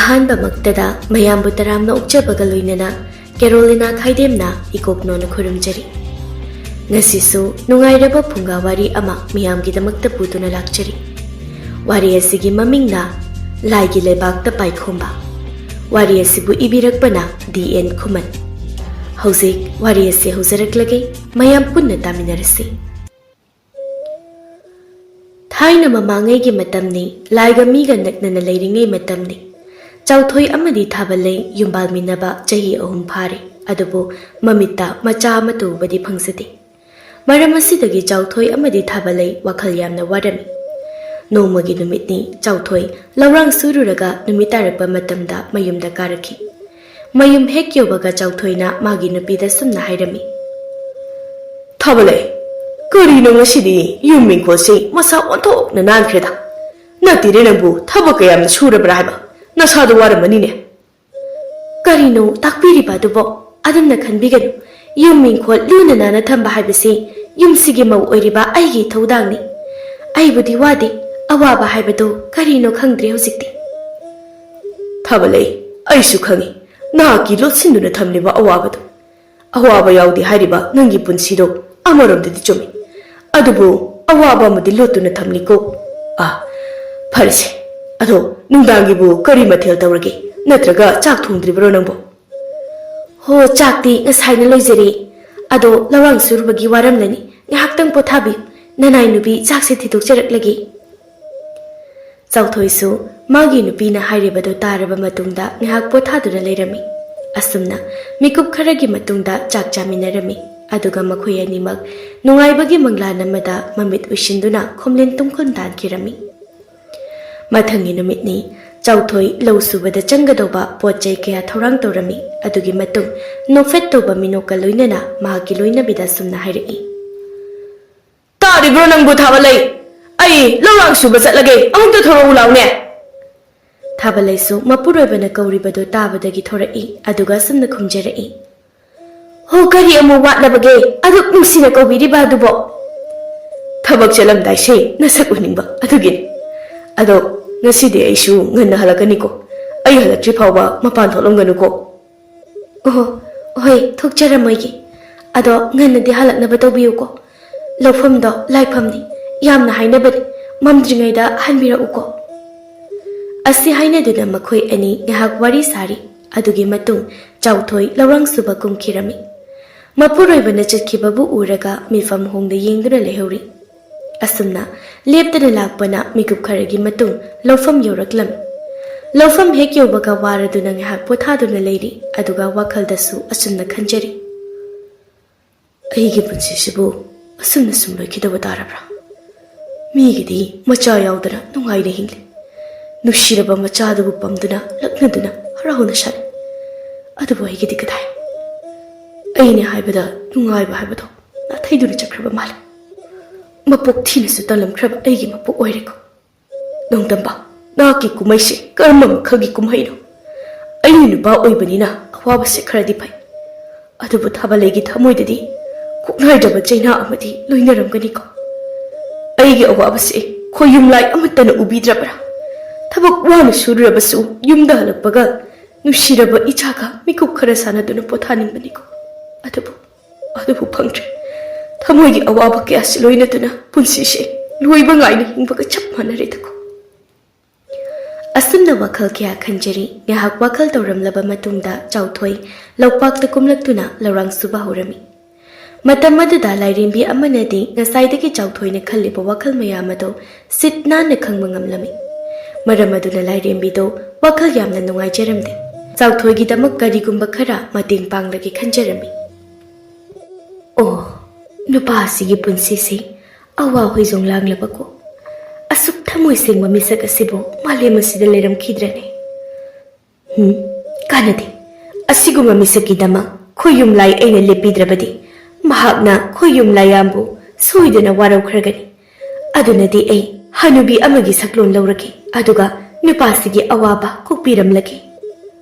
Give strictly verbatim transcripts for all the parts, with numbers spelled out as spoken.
ꯑꯍꯥꯟꯕꯃꯛꯇꯗ ꯃꯌꯥꯝꯕꯨ ꯇꯔꯥꯝꯅ ꯑꯣꯛꯆꯕꯒ ꯂꯣꯏꯅꯅ ꯀꯦꯔꯣꯂꯤꯅꯥ ꯈꯥꯏꯗꯦꯝꯅ ꯏꯀꯣꯛꯅꯣꯅ ꯈꯨꯔꯨꯝꯖꯔꯤ꯫ ꯉꯁꯤꯁꯨ ꯅꯨꯡꯉꯥꯏꯔꯕ ꯐꯨꯡꯒꯥ ꯋꯥꯔꯤ ꯑꯃ ꯃꯤꯌꯥꯝꯒꯤꯗꯃꯛꯇ ꯄꯨꯗꯨꯅ ꯂꯥꯛꯆꯔꯤ꯫ ꯋꯥꯔꯤ ꯑꯁꯤꯒꯤ ꯃꯃꯤꯡꯅ ꯂꯥꯏꯒꯤ ꯂꯩꯕꯥꯛꯇ ꯄꯥꯏꯈꯣꯝꯕ꯫ ꯋꯥꯔꯤ ꯑꯁꯤꯕꯨ ꯏꯕꯤꯔꯛꯄꯅ ꯗꯤ ꯑꯦꯟ ꯈꯨꯃꯟ꯫ ꯍꯧꯖꯤꯛ ꯋꯥꯔꯤ ꯑꯁꯤ ꯍꯧꯖꯔꯛꯂꯒꯦ, ꯃꯌꯥꯝ ꯄꯨꯟꯅ ꯇꯥꯃꯤꯟꯅꯔꯁꯤ꯫ ꯊꯥꯏꯅ ꯃꯃꯥꯡꯉꯩꯒꯤ ꯃꯇꯝꯅꯤ, ꯂꯥꯏꯒ ꯃꯤꯒ ꯅꯛꯅꯅ ꯂꯩꯔꯤꯉꯩ ꯃꯇꯝꯅꯤ꯫ ꯆꯥꯎꯊꯣꯏ ꯑꯃꯗꯤ ꯊꯥꯕꯂꯩ ꯌꯨꯝꯕꯥꯜꯃꯤꯟꯅꯕ ꯆꯍꯤ ꯑꯍꯨꯝ ꯐꯥꯔꯦ, ꯑꯗꯨꯕꯨ ꯃꯃꯤꯠꯇ ꯃꯆꯥ ꯑꯃꯠꯇ ꯎꯕꯗꯤ ꯐꯪꯖꯗꯦ꯫ ꯃꯔꯝ ꯑꯁꯤꯗꯒꯤ ꯆꯥꯎꯊꯣꯏ ꯑꯃꯗꯤ ꯊꯥꯕꯂꯩ ꯋꯥꯈꯜ ꯌꯥꯝꯅ ꯋꯥꯔꯝꯃꯤ꯫ ꯅꯣꯡꯃꯒꯤ ꯅꯨꯃꯤꯠꯅꯤ, ꯆꯥꯎꯊꯣꯏ ꯂꯧꯔꯥꯡ ꯁꯨꯔꯨꯔꯒ ꯅꯨꯃꯤꯠ ꯇꯥꯔꯛꯄ ꯃꯇꯝꯗ ꯃꯌꯨꯝꯗ ꯀꯥꯔꯛꯈꯤ꯫ ꯃꯌꯨꯝ ꯍꯦꯛ ꯌꯧꯕꯒ ꯆꯥꯎꯊꯣꯏꯅ ꯃꯥꯒꯤ ꯅꯨꯄꯤꯗ ꯁꯨꯝꯅ ꯍꯥꯏꯔꯝꯃꯤ, "ꯊꯥꯕꯂꯩ, ꯀꯔꯤꯅꯣ ꯉꯁꯤꯗꯤ ꯌꯨꯝ ꯏꯪꯈꯣꯜꯁꯤ ꯃꯁꯥ ꯑꯣꯟꯊꯣꯛꯅ ꯅꯥꯟꯈ꯭ꯔꯦꯗ? ꯅꯠꯇꯦꯅꯦ, ꯅꯪꯕꯨ ꯊꯕꯛ ꯀꯌꯥꯝꯅ ꯁꯨꯔꯕ꯭ꯔꯥ ꯍꯥꯏꯕ? ꯅꯁꯥꯗꯣ ꯋꯥꯔꯝꯃꯅꯤꯅꯦ꯫" "ꯀꯔꯤꯅꯣ ꯇꯥꯛꯄꯤꯔꯤꯕ ꯑꯗꯨꯕꯣ? ꯑꯗꯨꯝꯅ ꯈꯟꯕꯤꯒꯅꯨ꯫ ꯌꯨꯝ ꯏꯪꯈꯣꯜ ꯂꯨꯅ ꯅꯥꯟꯅ ꯊꯝꯕ ꯍꯥꯏꯕꯁꯤ ꯌꯨꯝꯁꯤꯒꯤ ꯃꯧ ꯑꯣꯏꯔꯤꯕ ꯑꯩꯒꯤ ꯏꯊꯧꯗꯥꯡꯅꯤ꯫ ꯑꯩꯕꯨꯗꯤ ꯋꯥꯗꯦ, ꯑꯋꯥꯕ ꯍꯥꯏꯕꯗꯨ ꯀꯔꯤꯅꯣ ꯈꯪꯗ꯭ꯔꯦ ꯍꯧꯖꯤꯛꯇꯤ꯫" "ꯊꯥꯕꯂꯩ, ꯑꯩꯁꯨ ꯈꯪꯏ ꯅꯍꯥꯛꯀꯤ ꯂꯣꯠꯁꯤꯟꯗꯨꯅ ꯊꯝꯂꯤꯕ ꯑꯋꯥꯕꯗꯨ꯫ ꯑꯋꯥꯕ ꯌꯥꯎꯗꯦ ꯍꯥꯏꯔꯤꯕ ꯅꯪꯒꯤ ꯄꯨꯟꯁꯤꯗꯣ ꯑꯃꯔꯣꯝꯗꯗꯤ ꯆꯨꯝꯃꯤ꯫ ꯑꯗꯨꯕꯨ ꯑꯋꯥꯕ ꯑꯃꯗꯤ ꯂꯣꯠꯇꯨꯅ ꯊꯝꯂꯤꯀꯣ꯫ ꯑꯥ, ꯐꯔꯦꯁꯦ꯫ ꯑꯗꯣ ꯅꯨꯡꯗꯥꯡꯒꯤꯕꯨ ꯀꯔꯤ ꯃꯊꯦꯜ ꯇꯧꯔꯒꯦ? ꯅꯠꯇ꯭ꯔꯒ ꯆꯥꯛ ꯊꯣꯡꯗ꯭ꯔꯤꯕ꯭ꯔꯣ ꯅꯪꯕꯣ?" "ꯍꯣ, ꯆꯥꯛꯇꯤ ꯉꯁꯥꯏꯅ ꯂꯣꯏꯖꯔꯦ꯫ ꯑꯗꯣ ꯂꯧꯔꯥꯡ ꯁꯨꯔꯨꯕꯒꯤ ꯋꯥꯔꯝꯂꯅꯤ꯫ ꯉꯥꯏꯍꯥꯛꯇꯪ ꯄꯣꯊꯥꯕꯤꯌꯨ꯫ ꯅꯅꯥꯏ ꯅꯨꯄꯤ ꯆꯥꯛꯁꯦ ꯊꯤꯗꯣꯛꯆꯔꯛꯂꯒꯦ꯫" ꯆꯥꯎꯊꯣꯏꯁꯨ ꯃꯥꯒꯤ ꯅꯨꯄꯤꯅ ꯍꯥꯏꯔꯤꯕꯗꯨ ꯇꯥꯔꯕ ꯃꯇꯨꯡꯗ ꯉꯥꯏꯍꯥꯛ ꯄꯣꯊꯥꯗꯨꯅ ꯂꯩꯔꯝꯃꯤ꯫ ꯑꯁꯨꯝꯅ ꯃꯤꯀꯨꯞ ꯈꯔꯒꯤ ꯃꯇꯨꯡꯗ ꯆꯥꯛ ꯆꯥꯃꯤꯟꯅꯔꯝꯃꯤ꯫ ꯑꯗꯨꯒ ꯃꯈꯣꯏ ꯑꯅꯤꯃꯛ ꯅꯨꯡꯉꯥꯏꯕꯒꯤ ꯃꯪꯂꯥꯟ ꯑꯃꯗ ꯃꯃꯤꯠ ꯎꯏꯁꯤꯟꯗꯨꯅ ꯈꯣꯝꯂꯦꯟ ꯇꯨꯝꯈꯣꯟ ꯇꯥꯟꯈꯤꯔꯝꯃꯤ꯫ ꯃꯊꯪꯒꯤ ꯅꯨꯃꯤꯠꯅꯤ꯫ ꯆꯥꯎꯊꯣꯏ ꯂꯧ ꯁꯨꯕꯗ ꯆꯪꯒꯗꯧꯕ ꯄꯣꯠ ꯆꯩ ꯀꯌꯥ ꯊꯧꯔꯥꯡ ꯇꯧꯔꯝꯃꯤ꯫ ꯑꯗꯨꯒꯤ ꯃꯇꯨꯡ ꯅꯣꯛꯐꯦꯠ ꯇꯧꯕ ꯃꯤꯅꯣꯛꯀ ꯂꯣꯏꯅꯅ ꯃꯍꯥꯛꯀꯤ ꯂꯣꯏꯅꯕꯤꯗ ꯑꯁꯨꯝꯅ ꯍꯥꯏꯔꯛꯏ, "ꯇꯥꯔꯤꯕ꯭ꯔꯣ ꯅꯪꯕꯨ, ꯊꯥꯕꯂꯩ? ꯑꯩ ꯂꯧꯔꯥꯡ ꯁꯨꯕ ꯆꯠꯂꯒꯦ, ꯑꯃꯨꯛꯇ ꯊꯣꯔꯛꯎ ꯂꯥꯎꯅꯦ꯫" ꯊꯥꯕꯂꯩꯁꯨ ꯃꯄꯨꯔꯣꯏꯕꯅ ꯀꯧꯔꯤꯕꯗꯨ ꯇꯥꯕꯗꯒꯤ ꯊꯣꯔꯛꯏ, ꯑꯗꯨꯒ ꯑꯁꯨꯝꯅ ꯈꯨꯝꯖꯔꯛꯏ, "ꯍꯣ, ꯀꯔꯤ ꯑꯃꯨꯛ ꯋꯥꯠꯂꯕꯒꯦ? ꯑꯗꯨꯛ ꯅꯨꯡꯁꯤꯅ ꯀꯧꯕꯤꯔꯤꯕ ꯑꯗꯨꯕꯣ?" "ꯊꯕꯛ ꯆꯠꯂꯝꯗꯥꯏꯁꯦ ꯅꯁꯛ ꯎꯅꯤꯡꯕ ꯑꯗꯨꯒꯤꯅꯤ꯫ ꯑꯗꯣ ꯉꯁꯤꯗꯤ ꯑꯩꯁꯨ ꯉꯟꯅ ꯍꯜꯂꯛꯀꯅꯤꯀꯣ꯫ ꯑꯩ ꯍꯜꯂꯛꯇ꯭ꯔꯤ ꯐꯥꯎꯕ ꯃꯄꯥꯟ ꯊꯣꯛꯂꯝꯒꯅꯨꯀꯣ꯫ ꯑꯣꯍꯣ, ꯍꯣꯏ, ꯊꯣꯛꯆꯔꯝꯃꯣꯏꯒꯦ꯫ ꯑꯗꯣ ꯉꯟꯅꯗꯤ ꯍꯜꯂꯛꯅꯕ ꯇꯧꯕꯤꯌꯨꯀꯣ꯫ ꯂꯧꯐꯝꯗꯣ ꯂꯥꯏꯐꯝꯅꯤ, ꯌꯥꯝꯅ ꯍꯥꯏꯅꯕꯅꯤ, ꯃꯝꯗ꯭ꯔꯤꯉꯩꯗ ꯍꯟꯕꯤꯔꯛꯎꯀꯣ꯫ ꯑꯁꯤ ꯍꯥꯏꯅꯗꯨꯅ ꯃꯈꯣꯏ ꯑꯅꯤ ꯉꯥꯏꯍꯥꯛ ꯋꯥꯔꯤ ꯁꯥꯔꯤ꯫ ꯑꯗꯨꯒꯤ ꯃꯇꯨꯡ ꯆꯥꯎꯊꯣꯏ ꯂꯧꯔꯥꯡ ꯁꯨꯕ ꯀꯨꯝꯈꯤꯔꯝꯃꯤ꯫ ꯃꯄꯨꯔꯣꯏꯕꯅ ꯆꯠꯈꯤꯕꯕꯨ ꯎꯔꯒ ꯃꯤꯐꯝ ꯍꯣꯡꯗ ꯌꯦꯡꯗꯨꯅ ꯂꯩꯍꯧꯔꯤ꯫ ꯑꯁꯨꯝꯅ ꯂꯦꯞꯇꯅ ꯂꯥꯛꯄꯅ ꯃꯤꯀꯨꯞ ꯈꯔꯒꯤ ꯃꯇꯨꯡ ꯂꯧꯐꯝ ꯌꯧꯔꯛꯂꯝꯃꯤ꯫ ꯂꯧꯐꯝ ꯍꯦꯛ ꯌꯧꯕꯒ ꯋꯥꯔꯗꯨꯅ ꯉꯥꯏꯍꯥꯛ ꯄꯣꯊꯥꯗꯨꯅ ꯂꯩꯔꯤ, ꯑꯗꯨꯒ ꯋꯥꯈꯜꯗꯁꯨ ꯑꯁꯨꯝꯅ ꯈꯟꯖꯔꯤ, "ꯑꯩꯒꯤ ꯄꯨꯟꯁꯤꯁꯤꯕꯨ ꯑꯁꯨꯝꯅ ꯁꯨꯝ ꯂꯣꯏꯈꯤꯗꯧꯕ ꯇꯥꯔꯕ꯭ꯔꯥ? ꯃꯤꯒꯤꯗꯤ ꯃꯆꯥ ꯌꯥꯎꯗꯅ ꯅꯨꯡꯉꯥꯏꯅ ꯍꯤꯡꯂꯤ꯫ ꯅꯨꯡꯁꯤꯔꯕ ꯃꯆꯥꯗꯨꯕꯨ ꯄꯝꯗꯨꯅ ꯂꯛꯅꯗꯨꯅ ꯍꯔꯥꯎꯅ ꯁꯥꯟꯅꯩ꯫ ꯑꯗꯨꯕꯨ ꯑꯩꯒꯤꯗꯤ ꯀꯗꯥꯏ? ꯑꯩꯅ ꯍꯥꯏꯕꯗ ꯅꯨꯡꯉꯥꯏꯕ ꯍꯥꯏꯕꯗꯣ ꯅꯥꯊꯩꯗꯨꯅ ꯆꯠꯈ꯭ꯔꯕ ꯃꯥꯜꯂꯦ꯫ ꯃꯄꯣꯛ ꯊꯤꯅꯁꯨ ꯇꯜꯂꯝꯈ꯭ꯔꯕ ꯑꯩꯒꯤ ꯃꯄꯣꯛ ꯑꯣꯏꯔꯦꯀꯣ꯫ ꯅꯣꯡꯗꯝꯕ, ꯅꯍꯥꯛꯀꯤ ꯀꯨꯝꯍꯩꯁꯦ ꯀꯔꯝꯕ ꯃꯈꯜꯒꯤ ꯀꯨꯝꯍꯩꯅꯣ? ꯑꯩꯅ ꯅꯨꯄꯥ ꯑꯣꯏꯕꯅꯤꯅ ꯑꯋꯥꯕꯁꯦ ꯈꯔꯗꯤ ꯐꯩ꯫ ꯑꯗꯨꯕꯨ ꯊꯥꯕꯂꯩꯒꯤ ꯊꯃꯣꯏꯗꯗꯤ ꯀꯣꯛꯅꯥꯏꯗ꯭ꯔꯕ ꯆꯩꯅꯥ ꯑꯃꯗꯤ ꯂꯣꯏꯅꯔꯝꯒꯅꯤꯀꯣ꯫ ꯑꯩꯒꯤ ꯑꯋꯥꯕꯁꯦ ꯈꯣꯏ ꯌꯨꯝꯂꯥꯏ ꯑꯃꯠꯇꯅ ꯎꯕꯤꯗ꯭ꯔꯕ꯭ꯔꯥ? ꯊꯕꯛ ꯋꯥꯅ ꯁꯨꯔꯨꯔꯕꯁꯨ ꯌꯨꯝꯗ ꯍꯜꯂꯛꯄꯒ ꯅꯨꯡꯁꯤꯔꯕ ꯏꯆꯥꯒ ꯃꯤꯀꯨꯞ ꯈꯔ ꯁꯥꯟꯅꯗꯨꯅ ꯄꯣꯊꯥꯅꯤꯡꯕꯅꯤꯀꯣ꯫ ꯑꯗꯨꯕꯨ, ꯑꯗꯨꯕꯨ ꯐꯪꯗ꯭ꯔꯦ꯫ ꯊꯃꯣꯏꯒꯤ ꯑꯋꯥꯕ ꯀꯌꯥꯁꯤ ꯂꯣꯏꯅꯗꯨꯅ ꯄꯨꯟꯁꯤꯁꯦ ꯂꯣꯏꯕ ꯉꯥꯏꯅ ꯍꯤꯡꯕꯒ ꯆꯞ ꯃꯥꯟꯅꯔꯦꯗꯀꯣ꯫" ꯑꯁꯨꯝꯅ ꯋꯥꯈꯜ ꯀꯌꯥ ꯈꯟꯖꯔꯤ꯫ ꯉꯥꯏꯍꯥꯛ ꯋꯥꯈꯜ ꯇꯧꯔꯝꯂꯕ ꯃꯇꯨꯡꯗ ꯆꯥꯎꯊꯣꯏ ꯂꯧꯄꯥꯛꯇ ꯀꯨꯝꯂꯛꯇꯨꯅ ꯂꯧꯔꯥꯡ ꯁꯨꯕ ꯍꯧꯔꯝꯃꯤ꯫ ꯃꯇꯝ ꯑꯗꯨꯗ ꯂꯥꯏꯔꯦꯝꯕꯤ ꯑꯃꯅꯗꯤ ꯉꯁꯥꯏꯗꯒꯤ ꯆꯥꯎꯊꯣꯏꯅ ꯈꯜꯂꯤꯕ ꯋꯥꯈꯜ ꯃꯌꯥꯝ ꯑꯗꯨ ꯁꯤꯠ ꯅꯥꯟꯅ ꯈꯪꯕ ꯉꯝꯂꯝꯃꯤ꯫ ꯃꯔꯝ ꯑꯗꯨꯅ ꯂꯥꯏꯔꯦꯝꯕꯤꯗꯨ ꯋꯥꯈꯜ ꯌꯥꯝꯅ ꯅꯨꯡꯉꯥꯏꯖꯔꯝꯗꯦ꯫ ꯆꯥꯎꯊꯣꯏꯒꯤꯗꯃꯛ ꯀꯔꯤꯒꯨꯝꯕ ꯈꯔ ꯃꯇꯦꯡ ꯄꯥꯡꯂꯒꯦ ꯈꯟꯖꯔꯝꯃꯤ꯫ ꯑꯣ, ꯅꯨꯄꯥ ꯑꯁꯤꯒꯤ ꯄꯨꯟꯁꯤꯁꯤ ꯑꯋꯥ ꯍꯣꯏꯖꯣꯡ ꯂꯥꯡꯂꯕꯀꯣ꯫ ꯑꯁꯨꯛ ꯊꯃꯣꯏ ꯁꯦꯡꯕ ꯃꯤꯁꯛ ꯑꯁꯤꯕꯨ ꯃꯥꯂꯦꯝ ꯑꯁꯤꯗ ꯂꯩꯔꯝꯈꯤꯗ꯭ꯔꯅꯦ? ꯍꯨꯝ, ꯀꯥꯟꯅꯗꯦ꯫ ꯑꯁꯤꯒꯨꯝꯕ ꯃꯤꯁꯛꯀꯤꯗꯃꯛ ꯈꯣꯏꯌꯨꯝ ꯂꯥꯏ ꯑꯩꯅ ꯂꯦꯞꯄꯤꯗ꯭ꯔꯕꯗꯤ ꯃꯍꯥꯛꯅ ꯈꯣꯏꯌꯨꯝ ꯂꯥꯏꯌꯥꯝꯕꯨ ꯁꯣꯏꯗꯅ ꯋꯥꯔꯧꯈ꯭ꯔꯒꯅꯤ꯫ ꯑꯗꯨꯅꯗꯤ ꯑꯩ ꯍꯅꯨꯕꯤ ꯑꯃꯒꯤ ꯁꯛꯂꯣꯟ ꯂꯧꯔꯒꯦ, ꯑꯗꯨꯒ ꯅꯨꯄꯥꯁꯤꯒꯤ ꯑꯋꯥꯕ ꯀꯣꯛꯄꯤꯔꯝꯂꯒꯦ꯫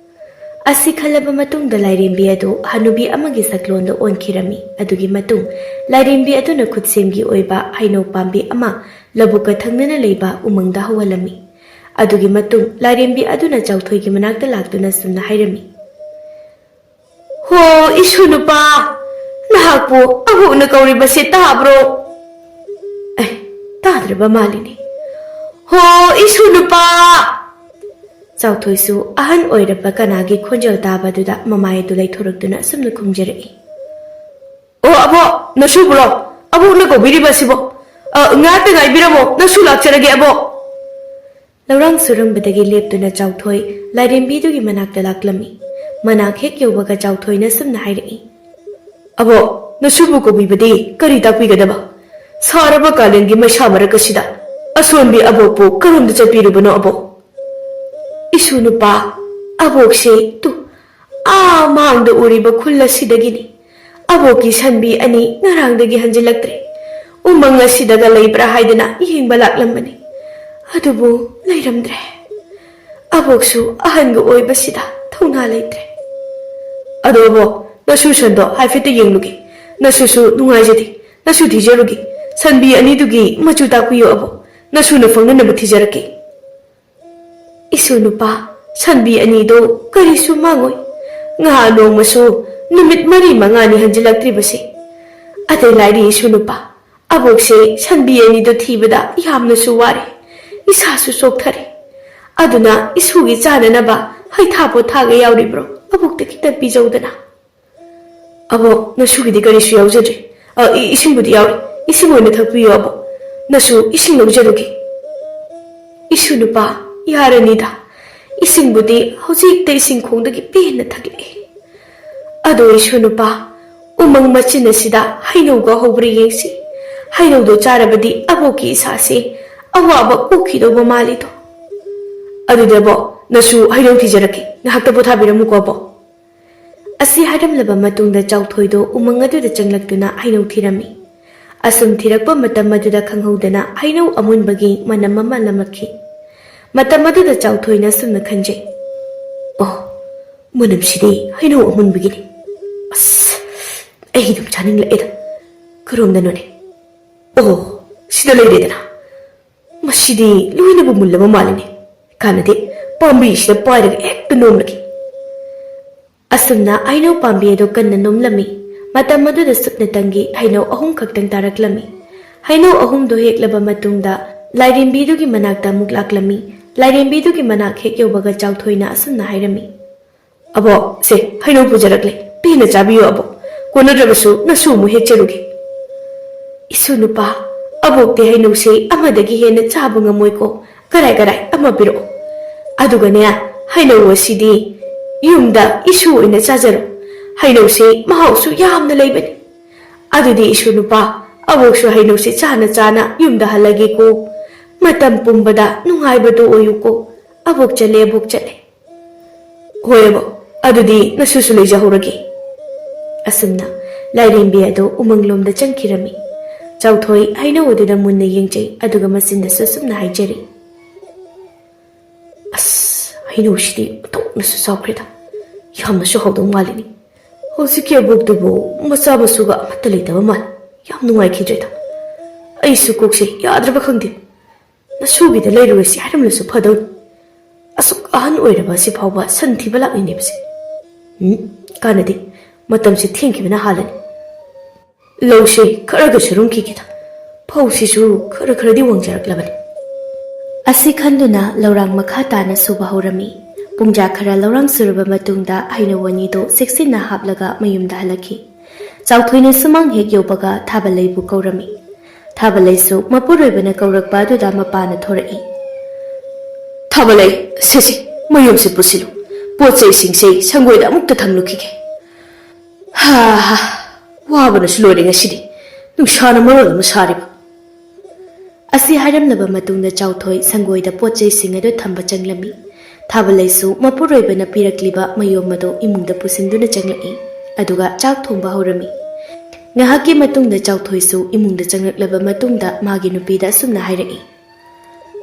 ꯑꯁꯤ ꯈꯜꯂꯕ ꯃꯇꯨꯡꯗ ꯂꯥꯏꯔꯦꯝꯕꯤ ꯑꯗꯨ ꯍꯅꯨꯕꯤ ꯑꯃꯒꯤ ꯁꯛꯂꯣꯟꯗ ꯑꯣꯟꯈꯤꯔꯝꯃꯤ꯫ ꯑꯗꯨꯒꯤ ꯃꯇꯨꯡ ꯂꯥꯏꯔꯦꯝꯕꯤ ꯑꯗꯨꯅ ꯈꯨꯠꯁꯦꯝꯒꯤ ꯑꯣꯏꯕ ꯍꯩꯅꯧ ꯄꯥꯝꯕꯤ ꯑꯃ ꯂꯧꯕꯨꯛꯀ ꯊꯪꯅꯅ ꯂꯩꯕ ꯎꯃꯪꯗ ꯍꯧꯍꯜꯂꯝꯃꯤ꯫ ꯑꯗꯨꯒꯤ ꯃꯇꯨꯡ ꯂꯥꯏꯔꯦꯝꯕꯤ ꯑꯗꯨꯅ ꯆꯥꯎꯊꯣꯏꯒꯤ ꯃꯅꯥꯛꯇ ꯂꯥꯛꯇꯨꯅ ꯁꯨꯝꯅ ꯍꯥꯏꯔꯝꯃꯤ, "ꯍꯣ, ꯏꯁꯨ ꯅꯨꯄꯥ, ꯅꯍꯥꯛꯄꯨ ꯑꯕꯣꯛꯅ ꯀꯧꯔꯤꯕꯁꯤ ꯇꯥꯕ꯭ꯔꯣ?" ꯑꯦ, ꯇꯥꯗ꯭ꯔꯕ ꯃꯥꯜꯂꯤꯅꯦ꯫ "ꯍꯣ, ꯏꯁꯨ ꯅꯨꯄꯥ!" ꯆꯥꯎꯊꯣꯏꯁꯨ ꯑꯍꯟ ꯑꯣꯏꯔꯕ ꯀꯅꯥꯒꯤ ꯈꯣꯟꯖꯦꯜ ꯇꯥꯕꯗꯨꯗ ꯃꯃꯥꯏ ꯑꯗꯨ ꯂꯩꯊꯣꯔꯛꯇꯨꯅ ꯑꯁꯨꯝꯅ ꯈꯨꯝꯖꯔꯛꯏ, "ꯑꯣ, ꯑꯕꯣꯛ, ꯅꯁꯨꯕꯨꯔꯣ? ꯑꯕꯣꯛꯅ ꯀꯧꯕꯤꯔꯤꯕꯁꯤꯕꯣ? ꯑ, ꯉꯥꯏꯍꯥꯛꯇ ꯉꯥꯏꯕꯤꯔꯝꯃꯣ, ꯅꯁꯨ ꯂꯥꯛꯆꯔꯒꯦ, ꯑꯕꯣꯛ!" ꯂꯧꯔꯥꯡ ꯁꯨꯔꯝꯕꯗꯒꯤ ꯂꯦꯞꯇꯨꯅ ꯆꯥꯎꯊꯣꯏ ꯂꯥꯏꯔꯦꯝꯕꯤꯗꯨꯒꯤ ꯃꯅꯥꯛꯇ ꯂꯥꯛꯂꯝꯃꯤ꯫ ꯃꯅꯥꯛ ꯍꯦꯛ ꯌꯧꯕꯒ ꯆꯥꯎꯊꯣꯏꯅ ꯁꯨꯝꯅ ꯍꯥꯏꯔꯛꯏ, "ꯑꯕꯣꯛ, ꯅꯁꯨꯕꯨ ꯀꯧꯕꯤꯕꯗꯤ ꯀꯔꯤ ꯇꯥꯛꯄꯤꯒꯗꯕ? ꯁꯥꯔꯕ ꯀꯥꯂꯦꯟꯒꯤ ꯃꯩꯁꯥ ꯃꯔꯛ ꯑꯁꯤꯗ ꯑꯁꯣꯟꯕꯤ ꯑꯕꯣꯛꯄꯨ ꯀꯔꯣꯝꯗ ꯆꯠꯄꯤꯔꯨꯕꯅꯣ, ꯑꯕꯣꯛ?" "ꯏꯁꯨ ꯅꯨꯄꯥ, ꯑꯕꯣꯛꯁꯦ ꯇꯨ ꯑꯥ ꯃꯥꯡꯗ ꯎꯔꯤꯕ ꯈꯨꯜ ꯑꯁꯤꯗꯒꯤꯅꯤ꯫ ꯑꯕꯣꯛꯀꯤ ꯁꯟꯕꯤ ꯑꯅꯤ ꯉꯔꯥꯡꯗꯒꯤ ꯍꯟꯖꯤꯜꯂꯛꯇ꯭ꯔꯦ꯫ ꯎꯃꯪ ꯑꯁꯤꯗꯒ ꯂꯩꯕ꯭ꯔꯥ ꯍꯥꯏꯗꯅ ꯌꯦꯡꯕ ꯂꯥꯛꯂꯝꯕꯅꯤ꯫ ꯑꯗꯨꯕꯨ ꯂꯩꯔꯝꯗ꯭ꯔꯦ꯫ ꯑꯕꯣꯛꯁꯨ ꯑꯍꯟꯒ ꯑꯣꯏꯕꯁꯤꯗ ꯊꯧꯅꯥ ꯂꯩꯇ꯭ꯔꯦ꯫ ꯑꯗꯣ ꯑꯕꯣꯛ, ꯅꯁꯨ ꯁꯟꯗꯣ ꯍꯥꯏꯐꯦꯠꯇ ꯌꯦꯡꯂꯨꯒꯦ꯫ ꯅꯁꯨꯁꯨ ꯅꯨꯡꯉꯥꯏꯖꯗꯦ꯫ ꯅꯁꯨ ꯊꯤꯖꯔꯨꯒꯦ꯫ ꯁꯟꯕꯤ ꯑꯅꯤꯗꯨꯒꯤ ꯃꯆꯨ ꯇꯥꯛꯄꯤꯌꯨ ꯑꯕꯣꯛ꯫ ꯅꯁꯨꯅ ꯐꯪꯅꯅꯕ ꯊꯤꯖꯔꯛꯀꯦ꯫" "ꯏꯁꯨ ꯅꯨꯄꯥ, ꯁꯟꯕꯤ ꯑꯅꯤꯗꯣ ꯀꯔꯤꯁꯨ ꯃꯥꯡꯉꯣꯏ꯫ ꯉꯍꯥ ꯅꯣꯡꯃꯁꯨ ꯅꯨꯃꯤꯠ ꯃꯔꯤ ꯃꯉꯥꯅꯤ ꯍꯟꯖꯤꯜꯂꯛꯇ꯭ꯔꯤꯕꯁꯦ꯫ ꯑꯇꯩ ꯂꯥꯏꯔꯤ ꯏꯁꯨ ꯅꯨꯄꯥ, ꯑꯕꯣꯛꯁꯦ ꯁꯟꯕꯤ ꯑꯅꯤꯗꯣ ꯊꯤꯕꯗ ꯌꯥꯝꯅꯁꯨ ꯋꯥꯔꯦ, ꯏꯁꯥꯁꯨ ꯆꯣꯛꯊꯔꯦ꯫ ꯑꯗꯨꯅ ꯏꯁꯨꯒꯤ ꯆꯥꯅꯅꯕ ꯍꯩꯊꯥ ꯄꯣꯊꯥꯒ ꯌꯥꯎꯔꯤꯕ꯭ꯔꯣ? ꯑꯕꯣꯛꯇ ꯈꯤꯇ ꯄꯤꯖꯧꯗꯅ꯫" "ꯑꯕꯣꯛ, ꯅꯁꯨꯒꯤꯗꯤ ꯀꯔꯤꯁꯨ ꯌꯥꯎꯖꯗ꯭ꯔꯤ꯫ ꯑ, ꯏ-, ꯏꯁꯤꯡꯕꯨꯗꯤ ꯌꯥꯎꯔꯤ꯫ ꯏꯁꯤꯡ ꯑꯣꯏꯅ ꯊꯛꯄꯤꯌꯨ, ꯑꯕꯣꯛ꯫ ꯅꯁꯨ ꯏꯁꯤꯡ ꯂꯧꯖꯔꯨꯒꯦ꯫" "ꯏꯁꯨ ꯅꯨꯄꯥ, ꯌꯥꯔꯅꯤꯗ꯫ ꯏꯁꯤꯡꯕꯨꯗꯤ ꯍꯧꯖꯤꯛꯇ ꯏꯁꯤꯡ ꯈꯣꯡꯗꯒꯤ ꯄꯦꯟꯅ ꯊꯛꯂꯛꯑꯦ꯫ ꯑꯗꯣ ꯏꯁꯨ ꯅꯨꯄꯥ, ꯎꯃꯪ ꯃꯆꯤꯟ ꯑꯁꯤꯗ ꯍꯩꯅꯧꯒ ꯍꯧꯕ꯭ꯔꯥ ꯌꯦꯡꯁꯤ꯫ ꯍꯩꯅꯧꯗꯣ ꯆꯥꯔꯕꯗꯤ ꯑꯕꯣꯛꯀꯤ ꯏꯁꯥꯁꯦ ꯑꯋꯥꯕ ꯀꯣꯛꯈꯤꯗꯧꯕ ꯃꯥꯜꯂꯤꯗꯣ꯫ ꯑꯗꯨꯗꯤ ꯑꯕꯣꯛ, ꯅꯁꯨ ꯍꯩꯅꯧ ꯊꯤꯖꯔꯛꯀꯦ꯫ ꯉꯥꯏꯍꯥꯛꯇ ꯄꯣꯊꯥꯕꯤꯔꯝꯃꯨꯀꯣ, ꯑꯕꯣꯛ꯫" ꯑꯁꯤ ꯍꯥꯏꯔꯝꯂꯕ ꯃꯇꯨꯡꯗ ꯆꯥꯎꯊꯣꯏꯗꯣ ꯎꯃꯪ ꯑꯗꯨꯗ ꯆꯪꯂꯛꯇꯨꯅ ꯍꯩꯅꯧ ꯊꯤꯔꯝꯃꯤ꯫ ꯑꯁꯨꯝ ꯊꯤꯔꯛꯄ ꯃꯇꯝ ꯑꯗꯨꯗ ꯈꯪꯍꯧꯗꯅ ꯍꯩꯅꯧ ꯑꯃꯨꯟꯕꯒꯤ ꯃꯅꯝ ꯑꯃ ꯅꯝꯂꯛꯈꯤ꯫ ꯃꯇꯝ ꯑꯗꯨꯗ ꯆꯥꯎꯊꯣꯏꯅ ꯑꯁꯨꯝꯅ ꯈꯟꯖꯩ, "ꯑꯣ, ꯃꯅꯝꯁꯤꯗꯤ ꯍꯩꯅꯧ ꯑꯃꯨꯟꯕꯒꯤꯅꯤ꯫ ꯑꯁ, ꯑꯩ ꯑꯗꯨꯝ ꯆꯥꯅꯤꯡꯂꯛꯑꯦꯗ꯫ ꯀꯔꯣꯝꯗꯅꯣꯅꯦ? ꯑꯣ, ꯁꯤꯗ ꯂꯩꯔꯦꯗꯅ꯫ ꯃꯁꯤꯗꯤ ꯂꯣꯏꯅꯕꯨ ꯃꯨꯜꯂꯕ ꯃꯥꯜꯂꯤꯅꯦ꯫ ꯀꯥꯟꯅꯗꯦ, ꯄꯥꯝꯕꯤꯁꯤꯗ ꯄꯥꯏꯔꯒ ꯍꯦꯛꯇ ꯅꯣꯝꯂꯒꯦ꯫ ꯑꯁꯨꯝꯅ ꯍꯩꯅꯧ ꯄꯥꯝꯕꯤ ꯑꯗꯨ ꯀꯟꯅ ꯅꯣꯝꯂꯝꯃꯤ꯫ ꯃꯇꯝ ꯑꯗꯨꯗ ꯁꯨꯞꯅꯇꯪꯒꯤ ꯍꯩꯅꯧ ꯑꯍꯨꯝ ꯈꯛꯇꯪ ꯇꯥꯔꯛꯂꯝꯃꯤ꯫ ꯍꯩꯅꯧ ꯑꯍꯨꯝꯗꯨ ꯍꯦꯛꯂꯕ ꯃꯇꯨꯡꯗ ꯂꯥꯏꯔꯦꯝꯕꯤꯗꯨꯒꯤ ꯃꯅꯥꯛꯇ ꯑꯃꯨꯛ ꯂꯥꯛꯂꯝꯃꯤ꯫ ꯂꯥꯏꯔꯦꯝꯕꯤꯗꯨꯒꯤ ꯃꯅꯥꯛ ꯍꯦꯛ ꯌꯧꯕꯒ ꯆꯥꯎꯊꯣꯏꯅ ꯑꯁꯨꯝꯅ ꯍꯥꯏꯔꯝꯃꯤ, "ꯑꯕꯣꯛ, ꯁꯦ, ꯍꯩꯅꯧ ꯄꯨꯖꯔꯛꯂꯦ, ꯄꯦꯟꯅ ꯆꯥꯕꯤꯌꯨ ꯑꯕꯣꯛ꯫ ꯀꯣꯟꯅꯗ꯭ꯔꯕꯁꯨ ꯅꯁꯨ ꯑꯃꯨꯛ ꯍꯦꯛꯆꯔꯨꯒꯦ꯫" "ꯏꯁꯨ ꯅꯨꯄꯥ, ꯑꯕꯣꯛꯇꯤ ꯍꯩꯅꯧꯁꯦ ꯑꯃꯗꯒꯤ ꯍꯦꯟꯅ ꯆꯥꯕ ꯉꯝꯃꯣꯏꯀꯣ꯫ ꯀꯔꯥꯏ ꯀꯔꯥꯏ ꯑꯃ ꯄꯤꯔꯛꯑꯣ꯫ ꯑꯗꯨꯒꯅꯦ, ꯍꯩꯅꯧ ꯑꯁꯤꯗꯤ ꯌꯨꯝꯗ ꯏꯁꯨ ꯑꯣꯏꯅ ꯆꯥꯖꯔꯣ꯫ ꯍꯩꯅꯧꯁꯦ ꯃꯍꯥꯎꯁꯨ ꯌꯥꯝꯅ ꯂꯩꯕꯅꯤ꯫ ꯑꯗꯨꯗꯤ ꯏꯁꯨ ꯅꯨꯄꯥ, ꯑꯕꯣꯛꯁꯨ ꯍꯩꯅꯧꯁꯦ ꯆꯥꯅ ꯆꯥꯅ ꯌꯨꯝꯗ ꯍꯜꯂꯒꯦꯀꯣ꯫ ꯃꯇꯝ ꯄꯨꯝꯕꯗ ꯅꯨꯡꯉꯥꯏꯕꯗꯣ ꯑꯣꯏꯌꯨꯀꯣ꯫ ꯑꯕꯣꯛ ꯆꯠꯂꯦ, ꯑꯕꯣꯛ ꯆꯠꯂꯦ꯫" "ꯍꯣꯏ ꯑꯕꯣꯛ, ꯑꯗꯨꯗꯤ ꯅꯁꯨꯁꯨ ꯂꯩꯖꯍꯧꯔꯒꯦ꯫" ꯑꯁꯨꯝꯅ ꯂꯥꯏꯔꯦꯝꯕꯤ ꯑꯗꯨ ꯎꯃꯪꯂꯣꯝꯗ ꯆꯪꯈꯤꯔꯝꯃꯤ꯫ ꯆꯥꯎꯊꯣꯏ ꯍꯩꯅꯧ ꯑꯗꯨꯗ ꯃꯨꯟꯅ ꯌꯦꯡꯖꯩ, ꯑꯗꯨꯒ ꯃꯆꯤꯟꯗꯁꯨ ꯑꯁꯨꯝꯅ ꯍꯥꯏꯖꯔꯤ, "ꯑꯁ, ꯍꯩꯅꯧꯁꯤꯗꯤ ꯑꯣꯟꯊꯣꯛꯅꯁꯨ ꯆꯥꯎꯈ꯭ꯔꯦꯗ꯫ ꯌꯥꯝꯅꯁꯨ ꯍꯥꯎꯗꯧ ꯃꯥꯜꯂꯤꯅꯤ꯫ ꯍꯧꯖꯤꯛꯀꯤ ꯑꯕꯣꯛꯇꯨꯕꯨ ꯃꯆꯥ ꯃꯁꯨꯒ ꯑꯃꯠꯇ ꯂꯩꯇꯕ ꯃꯥꯜꯂꯤ꯫ ꯌꯥꯝ ꯅꯨꯡꯉꯥꯏꯈꯤꯗ꯭ꯔꯦꯗ꯫ ꯑꯩꯁꯨ ꯀꯣꯛꯁꯦ ꯌꯥꯗ꯭ꯔꯕ ꯈꯪꯗꯦ꯫ ꯅꯁꯨꯒꯤꯗ ꯂꯩꯔꯨꯔꯁꯤ ꯍꯥꯏꯔꯝꯂꯁꯨ ꯐꯗꯧꯅꯤ꯫ ꯑꯁꯨꯛ ꯑꯍꯟ ꯑꯣꯏꯔꯕ ꯑꯁꯤ ꯐꯥꯎꯕ ꯁꯟ ꯊꯤꯕ ꯂꯥꯛꯂꯤꯅꯦꯕꯁꯦ꯫ ꯎꯝ, ꯀꯥꯟꯅꯗꯦ꯫ ꯃꯇꯝꯁꯦ ꯊꯦꯡꯈꯤꯕꯅ ꯍꯥꯜꯂꯅꯤ꯫ ꯂꯧꯁꯦ ꯈꯔꯒ ꯁꯨꯔꯨꯝꯈꯤꯒꯦꯗ꯫ ꯐꯧꯁꯤꯁꯨ ꯈꯔ ꯈꯔꯗꯤ ꯋꯥꯡꯖꯔꯛꯂꯕꯅꯤ꯫" ꯑꯁꯤ ꯈꯟꯗꯨꯅ ꯂꯧꯔꯥꯡ ꯃꯈꯥ ꯇꯥꯅ ꯁꯨꯕ ꯍꯧꯔꯝꯃꯤ꯫ ꯄꯨꯡꯖꯥ ꯈꯔ ꯂꯧꯔꯥꯡ ꯁꯨꯔꯕ ꯃꯇꯨꯡꯗ ꯍꯩꯅꯧ ꯑꯅꯤꯗꯨ ꯆꯦꯛꯁꯤꯟꯅ ꯍꯥꯞꯂꯒ ꯃꯌꯨꯝꯗ ꯍꯜꯂꯛꯈꯤ꯫ ꯆꯥꯎꯊꯣꯏꯅ ꯁꯨꯃꯥꯡ ꯍꯦꯛ ꯌꯧꯕꯒ ꯊꯥꯕꯂꯩꯕꯨ ꯀꯧꯔꯝꯃꯤ꯫ ꯊꯥꯕꯂꯩꯁꯨ ꯃꯄꯨꯔꯣꯏꯕꯅ ꯀꯧꯔꯛꯄ ꯑꯗꯨꯗ ꯃꯄꯥꯅ ꯊꯣꯔꯛꯏ꯫ "ꯊꯥꯕꯂꯩ, ꯁꯦ ꯁꯦ, ꯃꯌꯨꯝꯁꯦ ꯄꯨꯁꯤꯜꯂꯨ꯫ ꯄꯣꯠ ꯆꯩꯁꯤꯡꯁꯦ ꯁꯪꯒꯣꯏꯗ ꯑꯃꯨꯛꯇ ꯊꯝꯂꯨꯈꯤꯒꯦ꯫ ꯍꯥ ꯍꯥ, ꯋꯥꯕꯅꯁꯨ ꯂꯣꯏꯔꯦ ꯉꯁꯤꯗꯤ꯫ ꯅꯨꯡꯁꯥꯅ ꯃꯔꯣꯜ ꯑꯃ ꯁꯥꯔꯤꯕ꯫" ꯑꯁꯤ ꯍꯥꯏꯔꯝꯂꯕ ꯃꯇꯨꯡꯗ ꯆꯥꯎꯊꯣꯏ ꯁꯪꯒꯣꯏꯗ ꯄꯣꯠ ꯆꯩꯁꯤꯡ ꯑꯗꯨ ꯊꯝꯕ ꯆꯪꯂꯝꯃꯤ꯫ ꯊꯥꯕꯂꯩꯁꯨ ꯃꯄꯨꯔꯣꯏꯕꯅ ꯄꯤꯔꯛꯂꯤꯕ ꯃꯌꯨꯝ ꯑꯗꯨ ꯏꯃꯨꯡꯗ ꯄꯨꯁꯤꯟꯗꯨꯅ ꯆꯪꯂꯛꯏ꯫ ꯑꯗꯨꯒ ꯆꯥꯛ ꯊꯣꯡꯕ ꯍꯧꯔꯝꯃꯤ꯫ ꯉꯥꯏꯍꯥꯛꯀꯤ ꯃꯇꯨꯡꯗ ꯆꯥꯎꯊꯣꯏꯁꯨ ꯏꯃꯨꯡꯗ ꯆꯪꯂꯛꯂꯕ ꯃꯇꯨꯡꯗ ꯃꯥꯒꯤ ꯅꯨꯄꯤꯗ ꯑꯁꯨꯝꯅ ꯍꯥꯏꯔꯛꯏ꯫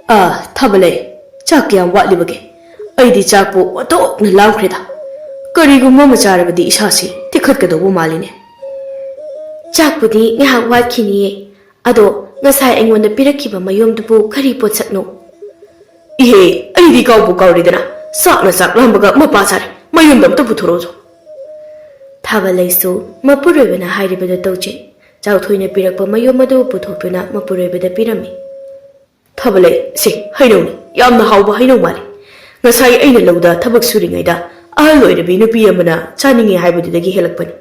"ꯑꯥ, ꯊꯥꯕꯂꯩ, ꯆꯥꯛ ꯀꯌꯥꯝ ꯋꯥꯠꯂꯤꯕꯒꯦ? ꯑꯩꯗꯤ ꯆꯥꯛꯄꯨ ꯑꯣꯟꯊꯣꯛꯅ ꯂꯥꯝꯈ꯭ꯔꯦꯗ꯫ ꯀꯔꯤꯒꯨꯝꯕ ꯑꯃ ꯆꯥꯔꯕꯗꯤ ꯏꯁꯥꯁꯤ ꯇꯦꯛꯈꯠꯀꯗꯧꯕ ꯃꯥꯜꯂꯤꯅꯦ꯫" "ꯆꯥꯛꯄꯨꯗꯤ ꯉꯥꯏꯍꯥꯛ ꯋꯥꯠꯈꯤꯅꯤꯌꯦ꯫ ꯑꯗꯣ ꯉꯁꯥꯏ ꯑꯩꯉꯣꯟꯗ ꯄꯤꯔꯛꯈꯤꯕ ꯃꯌꯨꯝꯗꯨꯕꯨ ꯀꯔꯤ ꯄꯣꯠꯁꯛꯅꯣ?" ꯏꯍꯦ, ꯑꯩꯗꯤ ꯀꯥꯎꯕꯨ ꯀꯥꯎꯔꯦꯗꯅ꯫ ꯆꯥꯛꯅ ꯆꯥꯛ ꯂꯥꯝꯕꯒ ꯃꯄꯥ ꯆꯥꯔꯦ꯫ ꯃꯌꯨꯝꯗ ꯑꯝꯇ ꯄꯨꯊꯣꯔꯛꯎꯁꯣ꯫ ꯊꯥꯕꯂꯩꯁꯨ ꯃꯄꯨꯔꯣꯏꯕꯅ ꯍꯥꯏꯔꯤꯕꯗꯣ ꯇꯧꯖꯩ꯫ ꯆꯥꯎꯊꯣꯏꯅ ꯄꯤꯔꯛꯄ ꯃꯌꯨꯝ ꯑꯗꯨ ꯄꯨꯊꯣꯛꯇꯨꯅ ꯃꯄꯨꯔꯣꯏꯕꯗ ꯄꯤꯔꯝꯃꯤ꯫ ꯊꯥꯕꯂꯩ, ꯁꯤ ꯍꯩꯅꯧꯅꯤ꯫ ꯌꯥꯝꯅ ꯍꯥꯎꯕ ꯍꯩꯅꯧ ꯃꯥꯜꯂꯤ꯫ ꯉꯁꯥꯏ ꯑꯩꯅ ꯂꯧꯗ ꯊꯕꯛ ꯁꯨꯔꯤꯉꯩꯗ ꯑꯍꯜ ꯑꯣꯏꯔꯕꯤ ꯅꯨꯄꯤ ꯑꯃꯅ ꯆꯥꯅꯤꯡꯉꯤ ꯍꯥꯏꯕꯗꯨꯗꯒꯤ ꯍꯦꯜꯂꯛꯄꯅꯤ꯫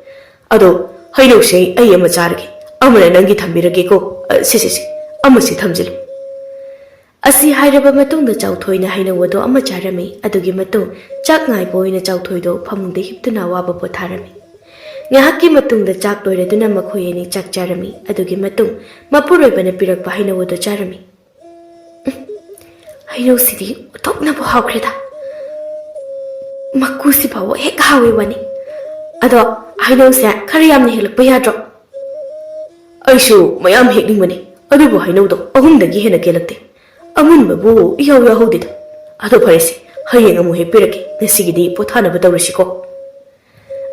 ꯑꯗꯣ ꯍꯩꯅꯧꯁꯦ ꯑꯩ ꯑꯃ ꯆꯥꯔꯒꯦ, ꯑꯃꯅ ꯅꯪꯒꯤ ꯊꯝꯕꯤꯔꯒꯦꯀꯣ꯫ ꯑ, ꯁꯦ, ꯁꯦ, ꯁꯦ, ꯑꯃꯁꯤ ꯊꯝꯖꯤꯜꯂꯨ꯫ ꯑꯁꯤ ꯍꯥꯏꯔꯕ ꯃꯇꯨꯡꯗ ꯆꯥꯎꯊꯣꯏꯅ ꯍꯩꯅꯧ ꯑꯗꯨ ꯑꯃ ꯆꯥꯔꯝꯃꯤ꯫ ꯑꯗꯨꯒꯤ ꯃꯇꯨꯡ ꯆꯥꯛ ꯉꯥꯏꯕ ꯑꯣꯏꯅ ꯆꯥꯎꯊꯣꯏꯗꯣ ꯐꯃꯨꯡꯗ ꯍꯤꯞꯇꯨꯅ ꯑꯋꯥꯕ ꯄꯣꯊꯥꯔꯝꯃꯤ꯫ ꯉꯥꯏꯍꯥꯛꯀꯤ ꯃꯇꯨꯡꯗ ꯆꯥꯛ ꯂꯣꯏꯔꯗꯨꯅ ꯃꯈꯣꯏ ꯑꯅꯤ ꯆꯥꯛ ꯆꯥꯔꯝꯃꯤ꯫ ꯑꯗꯨꯒꯤ ꯃꯇꯨꯡ ꯃꯄꯨꯔꯣꯏꯕꯅ ꯄꯤꯔꯛꯄ ꯍꯩꯅꯧ ꯑꯗꯨ ꯆꯥꯔꯝꯃꯤ꯫ ꯎꯝ, ꯍꯩꯅꯧꯁꯤꯗꯤ ꯑꯣꯟꯊꯣꯛꯅꯕꯨ ꯍꯥꯎꯈ꯭ꯔꯦꯗ꯫ ꯃꯀꯨꯁꯤ ꯐꯥꯎꯕ ꯍꯦꯛ ꯍꯥꯎꯋꯦ ꯋꯥꯅꯤ꯫ ꯑꯗꯣ ꯍꯩꯅꯧꯁꯦ ꯈꯔ ꯌꯥꯝꯅ ꯍꯦꯛꯂꯛꯄ ꯌꯥꯗ꯭ꯔꯣ? ꯑꯩꯁꯨ ꯃꯌꯥꯝ ꯍꯦꯛꯅꯤꯡꯕꯅꯤ, ꯑꯗꯨꯕꯨ ꯍꯩꯅꯧꯗꯣ ꯑꯍꯨꯝꯗꯒꯤ ꯍꯦꯟꯅ ꯀꯦꯜꯂꯛꯇꯦ꯫ ꯑꯃꯨꯟꯕꯕꯨ ꯏꯍꯧ ꯌꯥꯎꯍꯧꯗꯦꯗ꯫ ꯑꯗꯣ ꯐꯔꯦꯁꯦ, ꯍꯌꯦꯡ ꯑꯃꯨꯛ ꯍꯦꯛꯄꯤꯔꯛꯀꯦ꯫ ꯉꯁꯤꯒꯤꯗꯤ ꯄꯣꯊꯥꯅꯕ ꯇꯧꯔꯁꯤꯀꯣ꯫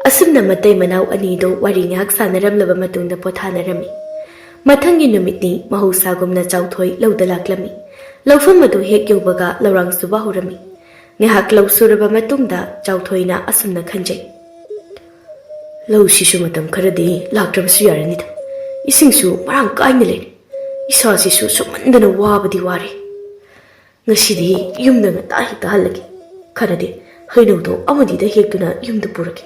ꯑꯁꯨꯝꯅ ꯃꯇꯩ ꯃꯅꯥꯎ ꯑꯅꯤꯗꯨ ꯋꯥꯔꯤ ꯉꯥꯏꯍꯥꯛ ꯁꯥꯟꯅꯔꯝꯂꯕ ꯃꯇꯨꯡꯗ ꯄꯣꯊꯥꯅꯔꯝꯃꯤ꯫ ꯃꯊꯪꯒꯤ ꯅꯨꯃꯤꯠꯅꯤ꯫ ꯃꯍꯧꯁꯥꯒꯨꯝꯅ ꯆꯥꯎꯊꯣꯏ ꯂꯧꯗ ꯂꯥꯛꯂꯝꯃꯤ꯫ ꯂꯧꯐꯝ ꯑꯗꯨ ꯍꯦꯛ ꯌꯧꯕꯒ ꯂꯧꯔꯥꯡ ꯁꯨꯕ ꯍꯧꯔꯝꯃꯤ꯫ ꯉꯥꯏꯍꯥꯛ ꯂꯧ ꯁꯨꯔꯕ ꯃꯇꯨꯡꯗ ꯆꯥꯎꯊꯣꯏꯅ ꯑꯁꯨꯝꯅ ꯈꯟꯖꯩ, "ꯂꯧꯁꯤꯁꯨ ꯃꯇꯝ ꯈꯔꯗꯤ ꯂꯥꯛꯇ꯭ꯔꯕꯁꯨ ꯌꯥꯔꯅꯤꯗ꯫ ꯏꯁꯤꯡꯁꯨ ꯃꯔꯥꯡ ꯀꯥꯏꯅ ꯂꯩꯔꯦ꯫ ꯏꯁꯥꯁꯤꯁꯨ ꯁꯨꯝꯃꯟꯗꯅ ꯋꯥꯕꯗꯤ ꯋꯥꯔꯦ꯫ ꯉꯁꯤꯗꯤ ꯌꯨꯝꯗ ꯉꯟꯇꯥ ꯍꯦꯛꯇ ꯍꯜꯂꯒꯦ꯫ ꯈꯔꯗꯤ ꯍꯩꯅꯧꯗꯣ ꯑꯃꯗꯤꯗ ꯍꯦꯛꯇꯨꯅ ꯌꯨꯝꯗ ꯄꯨꯔꯒꯦ꯫"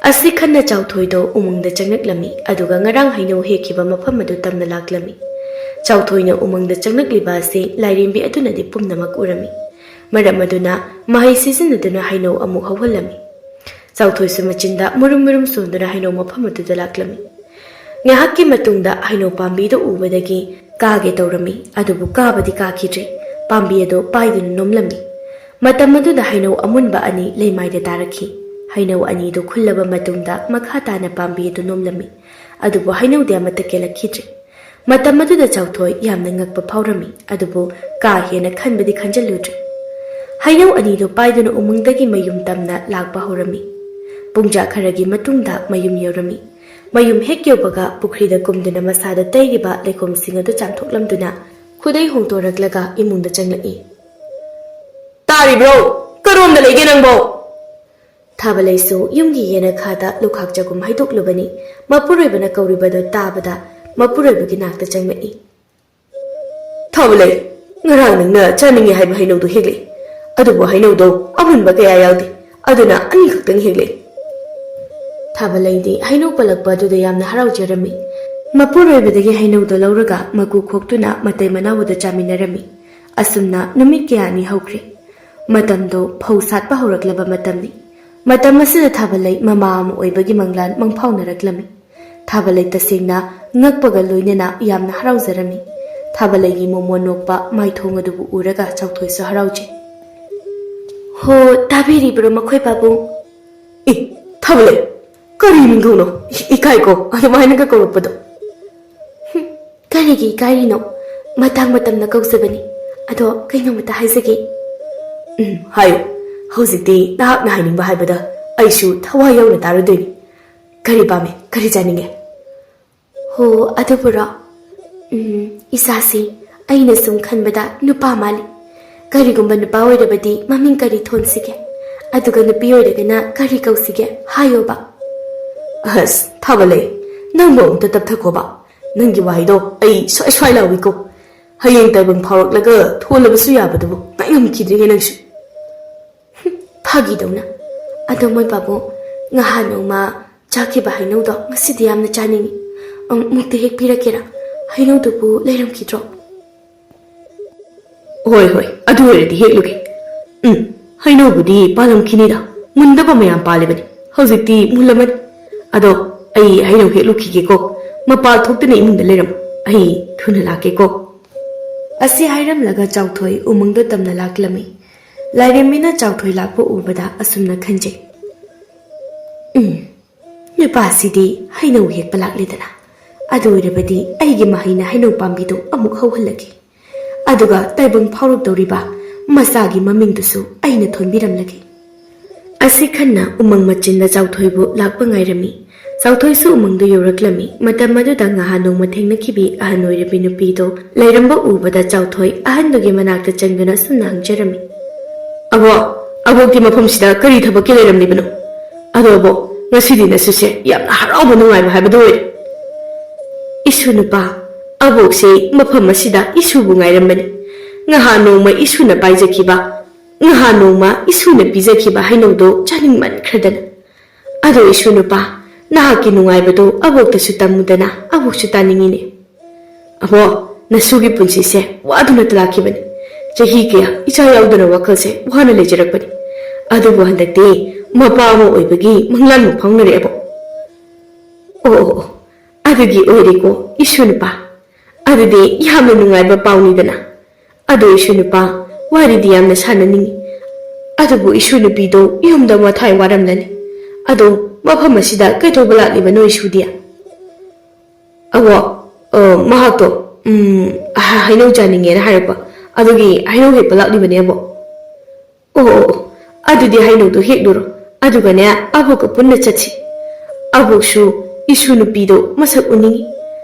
ꯑꯁꯤ ꯈꯟꯅ ꯆꯥꯎꯊꯣꯏꯗꯣ ꯎꯃꯪꯗ ꯆꯪꯂꯛꯂꯝꯃꯤ꯫ ꯑꯗꯨꯒ ꯉꯔꯥꯡ ꯍꯩꯅꯧ ꯍꯦꯛꯈꯤꯕ ꯃꯐꯝ ꯑꯗꯨ ꯇꯝꯅ ꯂꯥꯛꯂꯝꯃꯤ꯫ ꯆꯥꯎꯊꯣꯏꯅ ꯎꯃꯪꯗ ꯆꯪꯂꯛꯂꯤꯕ ꯑꯁꯤ ꯂꯥꯏꯔꯦꯝꯕꯤ ꯑꯗꯨꯅꯗꯤ ꯄꯨꯝꯅꯃꯛ ꯎꯔꯝꯃꯤ꯫ ꯃꯔꯝ ꯑꯗꯨꯅ ꯃꯍꯩ ꯁꯤꯖꯤꯟꯅꯗꯨꯅ ꯍꯩꯅꯧ ꯑꯃꯨꯛ ꯍꯧꯍꯜꯂꯝꯃꯤ꯫ ꯆꯥꯎꯊꯣꯏꯁꯨ ꯃꯆꯤꯟꯗ ꯃꯨꯔꯨꯝ ꯃꯨꯔꯨꯝ ꯁꯣꯟꯗꯨꯅ ꯍꯩꯅꯧ ꯃꯐꯝ ꯑꯗꯨꯗ ꯂꯥꯛꯂꯝꯃꯤ꯫ ꯉꯥꯏꯍꯥꯛꯀꯤ ꯃꯇꯨꯡꯗ ꯍꯩꯅꯧ ꯄꯥꯝꯕꯤꯗꯨ ꯎꯕꯗꯒꯤ ꯀꯥꯒꯦ ꯇꯧꯔꯝꯃꯤ, ꯑꯗꯨꯕꯨ ꯀꯥꯕꯗꯤ ꯀꯥꯈꯤꯗ꯭ꯔꯦ꯫ ꯄꯥꯝꯕꯤ ꯑꯗꯨ ꯄꯥꯏꯗꯨꯅ ꯅꯣꯝꯂꯝꯃꯤ꯫ ꯃꯇꯝ ꯑꯗꯨꯗ ꯍꯩꯅꯧ ꯑꯃꯨꯟꯕ ꯑꯅꯤ ꯂꯩꯃꯥꯏꯗ ꯇꯥꯔꯛꯈꯤ꯫ ꯍꯩꯅꯧ ꯑꯅꯤꯗꯨ ꯈꯨꯜꯂꯕ ꯃꯇꯨꯡꯗ ꯃꯈꯥ ꯇꯥꯅ ꯄꯥꯝꯕꯤ ꯑꯗꯨ ꯅꯣꯝꯂꯝꯃꯤ, ꯑꯗꯨꯕꯨ ꯍꯩꯅꯧꯗꯤ ꯑꯃꯠꯇ ꯀꯦꯜꯂꯛꯈꯤꯗ꯭ꯔꯦ꯫ ꯃꯇꯝ ꯑꯗꯨꯗ ꯆꯥꯎꯊꯣꯏ ꯌꯥꯝꯅ ꯉꯛꯄ ꯐꯥꯎꯔꯝꯃꯤ, ꯑꯗꯨꯕꯨ ꯀꯥ ꯍꯦꯟꯅ ꯈꯟꯕꯗꯤ ꯈꯟꯖꯤꯜꯂꯨꯗ꯭ꯔꯦ꯫ ꯍꯩꯅꯧ ꯑꯅꯤꯗꯨ ꯄꯥꯏꯗꯨꯅ ꯎꯃꯪꯗꯒꯤ ꯃꯌꯨꯝ ꯇꯝꯅ ꯂꯥꯛꯄ ꯍꯧꯔꯝꯃꯤ꯫ ꯄꯨꯡꯖꯥ ꯈꯔꯒꯤ ꯃꯇꯨꯡꯗ ꯃꯌꯨꯝ ꯌꯧꯔꯝꯃꯤ꯫ ꯃꯌꯨꯝ ꯍꯦꯛ ꯌꯧꯕꯒ ꯄꯨꯈ꯭ꯔꯤꯗ ꯀꯨꯝꯗꯨꯅ ꯃꯁꯥꯗ ꯇꯩꯔꯤꯕ ꯂꯩꯈꯣꯝꯁꯤꯡ ꯑꯗꯨ ꯆꯥꯝꯊꯣꯛꯂꯝꯗꯨꯅ ꯈꯨꯗꯩ ꯍꯣꯡꯗꯣꯔꯛꯂꯒ ꯏꯃꯨꯡꯗ ꯆꯪꯂꯛꯏ꯫ "ꯇꯥꯔꯤꯕ꯭ꯔꯣ? ꯀꯔꯣꯝꯗ ꯂꯩꯒꯦ ꯅꯪꯕꯣ?" ꯊꯥꯕꯂꯩꯁꯨ ꯌꯨꯝꯒꯤ ꯌꯦꯅꯈꯥꯗ ꯂꯨꯈꯥꯛ ꯆꯒꯨꯝ ꯍꯩꯗꯣꯛꯂꯨꯕꯅꯤ꯫ ꯃꯄꯨꯔꯣꯏꯕꯅ ꯀꯧꯔꯤꯕꯗꯨ ꯇꯥꯕꯗ ꯃꯄꯨꯔꯣꯏꯕꯒꯤ ꯅꯥꯛꯇ ꯆꯪꯂꯛꯏ꯫ "ꯊꯥꯕꯂꯩ, ꯉꯔꯥꯡ ꯅꯪꯅ ꯆꯥꯅꯤꯡꯉꯤ ꯍꯥꯏꯕ ꯍꯩꯅꯧꯗꯨ ꯍꯦꯛꯂꯛꯏ꯫ ꯑꯗꯨꯕꯨ ꯍꯩꯅꯧꯗꯣ ꯑꯃꯨꯟꯕ ꯀꯌꯥ ꯌꯥꯎꯗꯦ, ꯑꯗꯨꯅ ꯑꯅꯤꯈꯛꯇꯪ ꯍꯦꯛꯂꯛꯏ꯫" ꯊꯥꯕꯂꯩꯗꯤ ꯍꯩꯅꯧ ꯄꯜꯂꯛꯄ ꯑꯗꯨꯗ ꯌꯥꯝꯅ ꯍꯔꯥꯎꯖꯔꯝꯃꯤ꯫ ꯃꯄꯨꯔꯣꯏꯕꯗꯒꯤ ꯍꯩꯅꯧꯗꯣ ꯂꯧꯔꯒ ꯃꯀꯨ ꯈꯣꯛꯇꯨꯅ ꯃꯇꯩ ꯃꯅꯥꯎꯗ ꯆꯥꯃꯤꯟꯅꯔꯝꯃꯤ꯫ ꯑꯁꯨꯝꯅ ꯅꯨꯃꯤꯠ ꯀꯌꯥꯅꯤ ꯍꯧꯈ꯭ꯔꯦ꯫ ꯃꯇꯝꯗꯣ ꯐꯧ ꯁꯥꯠꯄ ꯍꯧꯔꯛꯂꯕ ꯃꯇꯝꯅꯤ꯫ ꯃꯇꯝ ꯑꯁꯤꯗ ꯊꯥꯕꯂꯩ ꯃꯃꯥ ꯑꯃ ꯑꯣꯏꯕꯒꯤ ꯃꯪꯂꯥꯟ ꯃꯪꯐꯥꯎꯅꯔꯛꯂꯝꯃꯤ꯫ ꯊꯥꯕꯂꯩ ꯇꯁꯦꯡꯅ ꯉꯛꯄꯒ ꯂꯣꯏꯅꯅ ꯌꯥꯝꯅ ꯍꯔꯥꯎꯖꯔꯝꯃꯤ꯫ ꯊꯥꯕꯂꯩꯒꯤ ꯃꯣꯃꯣꯟ ꯅꯣꯛꯄ ꯃꯥꯏꯊꯣꯡ ꯑꯗꯨꯕꯨ ꯎꯔꯒ ꯆꯥꯎꯊꯣꯏꯁꯨ ꯍꯔꯥꯎꯖꯩ꯫ "ꯍꯣ, ꯇꯥꯕꯤꯔꯤꯕ꯭ꯔꯣ ꯃꯈꯣꯏ ꯄꯥꯕꯨꯡ?" "ꯑꯦ, ꯊꯥꯕꯂꯩ, ꯀꯔꯤ ꯃꯤꯡꯊꯧꯅꯣ? ꯏ-, ꯏꯀꯥꯏꯀꯣ ꯑꯗꯨꯃꯥꯏꯅꯒ ꯀꯧꯔꯛꯄꯗꯣ?" "ꯍꯨꯝ, ꯀꯔꯤꯒꯤ ꯏꯀꯥꯏꯔꯤꯅꯣ? ꯃꯇꯥꯡ ꯃꯇꯝꯅ ꯀꯧꯖꯕꯅꯤ꯫ ꯑꯗꯣ ꯀꯩꯅꯣꯃꯇ ꯍꯥꯏꯖꯒꯦ꯫" "ꯎꯝ, ꯍꯥꯏꯌꯨ꯫ ꯍꯧꯖꯤꯛꯇꯤ ꯅꯍꯥꯛꯅ ꯍꯥꯏꯅꯤꯡꯕ ꯍꯥꯏꯕꯗ ꯑꯩꯁꯨ ꯊꯋꯥꯏ ꯌꯥꯎꯅ ꯇꯥꯔꯗꯣꯏꯅꯤ꯫ ꯀꯔꯤ ꯄꯥꯝꯃꯤ? ꯀꯔꯤ ꯆꯥꯅꯤꯡꯉꯦ?" "ꯍꯣ, ꯑꯗꯨꯕꯨꯔꯣ? ꯎꯝ, ꯏꯆꯥꯁꯤ, ꯑꯩꯅ ꯁꯨꯝ ꯈꯟꯕꯗ ꯅꯨꯄꯥ ꯃꯥꯜꯂꯤ꯫ ꯀꯔꯤꯒꯨꯝꯕ ꯅꯨꯄꯥ ꯑꯣꯏꯔꯕꯗꯤ ꯃꯃꯤꯡ ꯀꯔꯤ ꯊꯣꯟꯁꯤꯒꯦ? ꯑꯗꯨꯒ ꯅꯨꯄꯤ ꯑꯣꯏꯔꯒꯅ ꯀꯔꯤ ꯀꯧꯁꯤꯒꯦ? ꯍꯥꯏꯌꯣꯕ꯫" "ꯑꯁ, ꯊꯥꯕꯂꯩ, ꯅꯪꯕꯨ ꯑꯃꯨꯛꯇ ꯇꯞꯊꯈꯣꯕ꯫ ꯅꯪꯒꯤ ꯋꯥꯍꯩꯗꯣ ꯑꯩ ꯁ꯭ꯋꯥꯏ ꯁ꯭ꯋꯥꯏ ꯂꯥꯎꯏꯀꯣ꯫ ꯍꯌꯦꯡ ꯇꯥꯏꯕꯪ ꯐꯥꯎꯔꯛꯂꯒ ꯊꯣꯜꯂꯕꯁꯨ ꯌꯥꯕꯗꯨꯕꯨ ꯉꯥꯏꯉꯝꯈꯤꯗ꯭ꯔꯤꯅꯦ ꯅꯪꯁꯨ꯫" "ꯍꯨꯝ, ꯐꯥꯒꯤꯗꯧꯅ꯫ ꯑꯗꯣ ꯃꯣꯏ ꯄꯥꯕꯨꯡ, ꯉꯍꯥꯟ ꯅꯣꯡꯃ ꯆꯥꯈꯤꯕ ꯍꯩꯅꯧꯗꯣ ꯉꯁꯤꯗꯤ ꯌꯥꯝꯅ ꯆꯥꯅꯤꯡꯉꯤ꯫ ꯑꯃꯨꯛꯇ ꯍꯦꯛ ꯄꯤꯔꯛꯀꯦꯔꯥ? ꯍꯩꯅꯧꯗꯨꯕꯨ ꯂꯩꯔꯝꯈꯤꯗ꯭ꯔꯣ?" "ꯍꯣꯏ, ꯍꯣꯏ, ꯑꯗꯨ ꯑꯣꯏꯔꯗꯤ ꯍꯦꯛꯂꯨꯒꯦ꯫ ꯎꯝ, ꯍꯩꯅꯧꯕꯨꯗꯤ ꯄꯥꯜꯂꯝꯈꯤꯅꯤꯗ꯫ ꯃꯨꯟꯗꯕ ꯃꯌꯥꯝ ꯄꯥꯜꯂꯤꯕꯅꯤ꯫ ꯍꯧꯖꯤꯛꯇꯤ ꯃꯨꯜꯂꯝꯃꯅꯤ꯫ ꯑꯗꯣ ꯑꯩ ꯍꯩꯅꯧ ꯍꯦꯛꯂꯨꯈꯤꯒꯦꯀꯣ꯫ ꯃꯄꯥꯜ ꯊꯣꯛꯇꯅ ꯏꯃꯨꯡꯗ ꯂꯩꯔꯝꯃꯨ꯫ ꯑꯩ ꯊꯨꯅ ꯂꯥꯛꯀꯦꯀꯣ꯫" ꯑꯁꯤ ꯍꯥꯏꯔꯝꯂꯒ ꯆꯥꯎꯊꯣꯏ ꯎꯃꯪꯗ ꯇꯝꯅ ꯂꯥꯛꯂꯝꯃꯤ꯫ ꯂꯥꯏꯔꯦꯝꯕꯤꯅ ꯆꯥꯎꯊꯣꯏ ꯂꯥꯛꯄ ꯎꯕꯗ ꯑꯁꯨꯝꯅ ꯈꯟꯖꯩ, "ꯎꯝ, ꯅꯨꯄꯥꯁꯤꯗꯤ ꯍꯩꯅꯧ ꯍꯦꯛꯄ ꯂꯥꯛꯂꯦꯗꯅ꯫ ꯑꯗꯨ ꯑꯣꯏꯔꯕꯗꯤ ꯑꯩꯒꯤ ꯃꯍꯩꯅ ꯍꯩꯅꯧ ꯄꯥꯝꯕꯤꯗꯨ ꯑꯃꯨꯛ ꯍꯧꯍꯜꯂꯒꯦ꯫ ꯑꯗꯨꯒ ꯇꯥꯏꯕꯪ ꯐꯥꯎꯔꯛꯇꯧꯔꯤꯕ ꯃꯆꯥꯒꯤ ꯃꯃꯤꯡꯗꯨꯁꯨ ꯑꯩꯅ ꯊꯣꯟꯕꯤꯔꯝꯂꯒꯦ꯫" ꯑꯁꯤ ꯈꯟꯅ ꯎꯃꯪ ꯃꯆꯤꯟꯗ ꯆꯥꯎꯊꯣꯏꯕꯨ ꯂꯥꯛꯄ ꯉꯥꯏꯔꯝꯃꯤ꯫ ꯆꯥꯎꯊꯣꯏꯁꯨ ꯎꯃꯪꯗꯨ ꯌꯧꯔꯛꯂꯝꯃꯤ꯫ ꯃꯇꯝ ꯑꯗꯨꯗ ꯉꯍꯥꯟ ꯅꯣꯡꯃ ꯊꯦꯡꯅꯈꯤꯕꯤ ꯑꯍꯟ ꯑꯣꯏꯔꯕꯤ ꯅꯨꯄꯤꯗꯣ ꯂꯩꯔꯝꯕ ꯎꯕꯗ ꯆꯥꯎꯊꯣꯏ ꯑꯍꯟꯗꯨꯒꯤ ꯃꯅꯥꯛꯇ ꯆꯪꯗꯨꯅ ꯑꯁꯨꯝꯅ ꯍꯪꯖꯔꯝꯃꯤ, "ꯑꯕꯣ, ꯑꯕꯣꯛꯇꯤ ꯃꯐꯝꯁꯤꯗ ꯀꯔꯤ ꯊꯕꯛꯀꯤ ꯂꯩꯔꯝꯂꯤꯕꯅꯣ? ꯑꯗꯣ ꯑꯕꯣꯛ, ꯉꯁꯤꯗꯤ ꯅꯁꯨꯁꯦ ꯌꯥꯝꯅ ꯍꯔꯥꯎꯕ ꯅꯨꯡꯉꯥꯏꯕ ꯍꯥꯏꯕꯗꯨ ꯑꯣꯏꯔꯦ꯫" "ꯏꯁꯨ ꯅꯨꯄꯥ, ꯑꯕꯣꯛꯁꯦ ꯃꯐꯝ ꯑꯁꯤꯗ ꯏꯁꯨꯕꯨ ꯉꯥꯏꯔꯝꯕꯅꯤ꯫ ꯉꯍꯥꯟ ꯅꯣꯡꯃ ꯏꯁꯨꯅ ꯄꯥꯏꯖꯈꯤꯕ, ꯉꯍꯥꯟ ꯅꯣꯡꯃ ꯏꯁꯨꯅ ꯄꯤꯖꯈꯤꯕ ꯍꯩꯅꯧꯗꯣ ꯆꯥꯅꯤꯡꯃꯟꯈ꯭ꯔꯗꯅ꯫ ꯑꯗꯣ ꯏꯁꯨ ꯅꯨꯄꯥ, ꯅꯍꯥꯛꯀꯤ ꯅꯨꯡꯉꯥꯏꯕꯗꯣ ꯑꯕꯣꯛꯇꯁꯨ ꯇꯝꯃꯨꯗꯅ, ꯑꯕꯣꯛꯁꯨ ꯇꯥꯅꯤꯡꯉꯤꯅꯦ꯫" "ꯑꯕꯣ, ꯅꯁꯨꯒꯤ ꯄꯨꯟꯁꯤꯁꯦ ꯋꯥꯗꯨꯅ ꯂꯥꯛꯈꯤꯕꯅꯤ꯫ ꯆꯍꯤ ꯀꯌꯥ ꯏꯆꯥ ꯌꯥꯎꯗꯅ ꯋꯥꯈꯜꯁꯦ ꯋꯥꯅ ꯂꯩꯖꯔꯛꯄꯅꯤ꯫ ꯑꯗꯨꯕꯨ ꯍꯟꯗꯛꯇꯤ ꯃꯄꯥ ꯑꯃ ꯑꯣꯏꯕꯒꯤ ꯃꯪꯂꯥꯟꯕꯨ ꯐꯥꯎꯅꯔꯦ ꯑꯕꯣ꯫" "ꯑꯣ, ꯑꯣ, ꯑꯣ, ꯑꯗꯨꯒꯤ ꯑꯣꯏꯔꯦꯀꯣ ꯏꯁꯨ ꯅꯨꯄꯥ꯫ ꯑꯗꯨꯗꯤ ꯌꯥꯝꯅ ꯅꯨꯡꯉꯥꯏꯕ ꯄꯥꯎꯅꯤꯗꯅ꯫ ꯑꯗꯣ ꯏꯁꯨ ꯅꯨꯄꯥ, ꯋꯥꯔꯤꯗꯤ ꯌꯥꯝꯅ ꯁꯥꯟꯅꯅꯤꯡꯉꯤ꯫ ꯑꯗꯨꯕꯨ ꯏꯁꯨ ꯅꯨꯄꯤꯗꯣ ꯌꯨꯝꯗ ꯃꯊꯥꯏ ꯋꯥꯔꯝꯂꯅꯤ꯫ ꯑꯗꯣ ꯃꯐꯝ ꯑꯁꯤꯗ ꯀꯩꯗꯧꯕ ꯂꯥꯛꯂꯤꯕꯅꯣ ꯏꯁꯨꯗꯤ?" "ꯑꯕꯣ, ꯑ, ꯃꯍꯥꯛꯇꯣ, ꯎꯝ, ꯍ-, ꯍꯩꯅꯧ ꯆꯥꯅꯤꯡꯉꯦꯅ ꯍꯥꯏꯔꯛꯄ꯫ ꯑꯗꯨꯒꯤ ꯍꯩꯅꯧ ꯍꯦꯛꯄ ꯂꯥꯛꯂꯤꯕꯅꯦ ꯑꯕꯣ꯫" "ꯑꯣ, ꯑꯣ, ꯑꯣ, ꯑꯗꯨꯗꯤ ꯍꯩꯅꯧꯗꯣ ꯍꯦꯛꯂꯨꯔꯣ꯫ ꯑꯗꯨꯒꯅꯦ, ꯑꯕꯣꯛꯀ ꯄꯨꯟꯅ ꯆꯠꯁꯤ꯫ ꯑꯕꯣꯛꯁꯨ ꯏꯁꯨ ꯅꯨꯄꯤꯗꯣ ꯃꯁꯛ ꯎꯅꯤꯡꯉꯤ꯫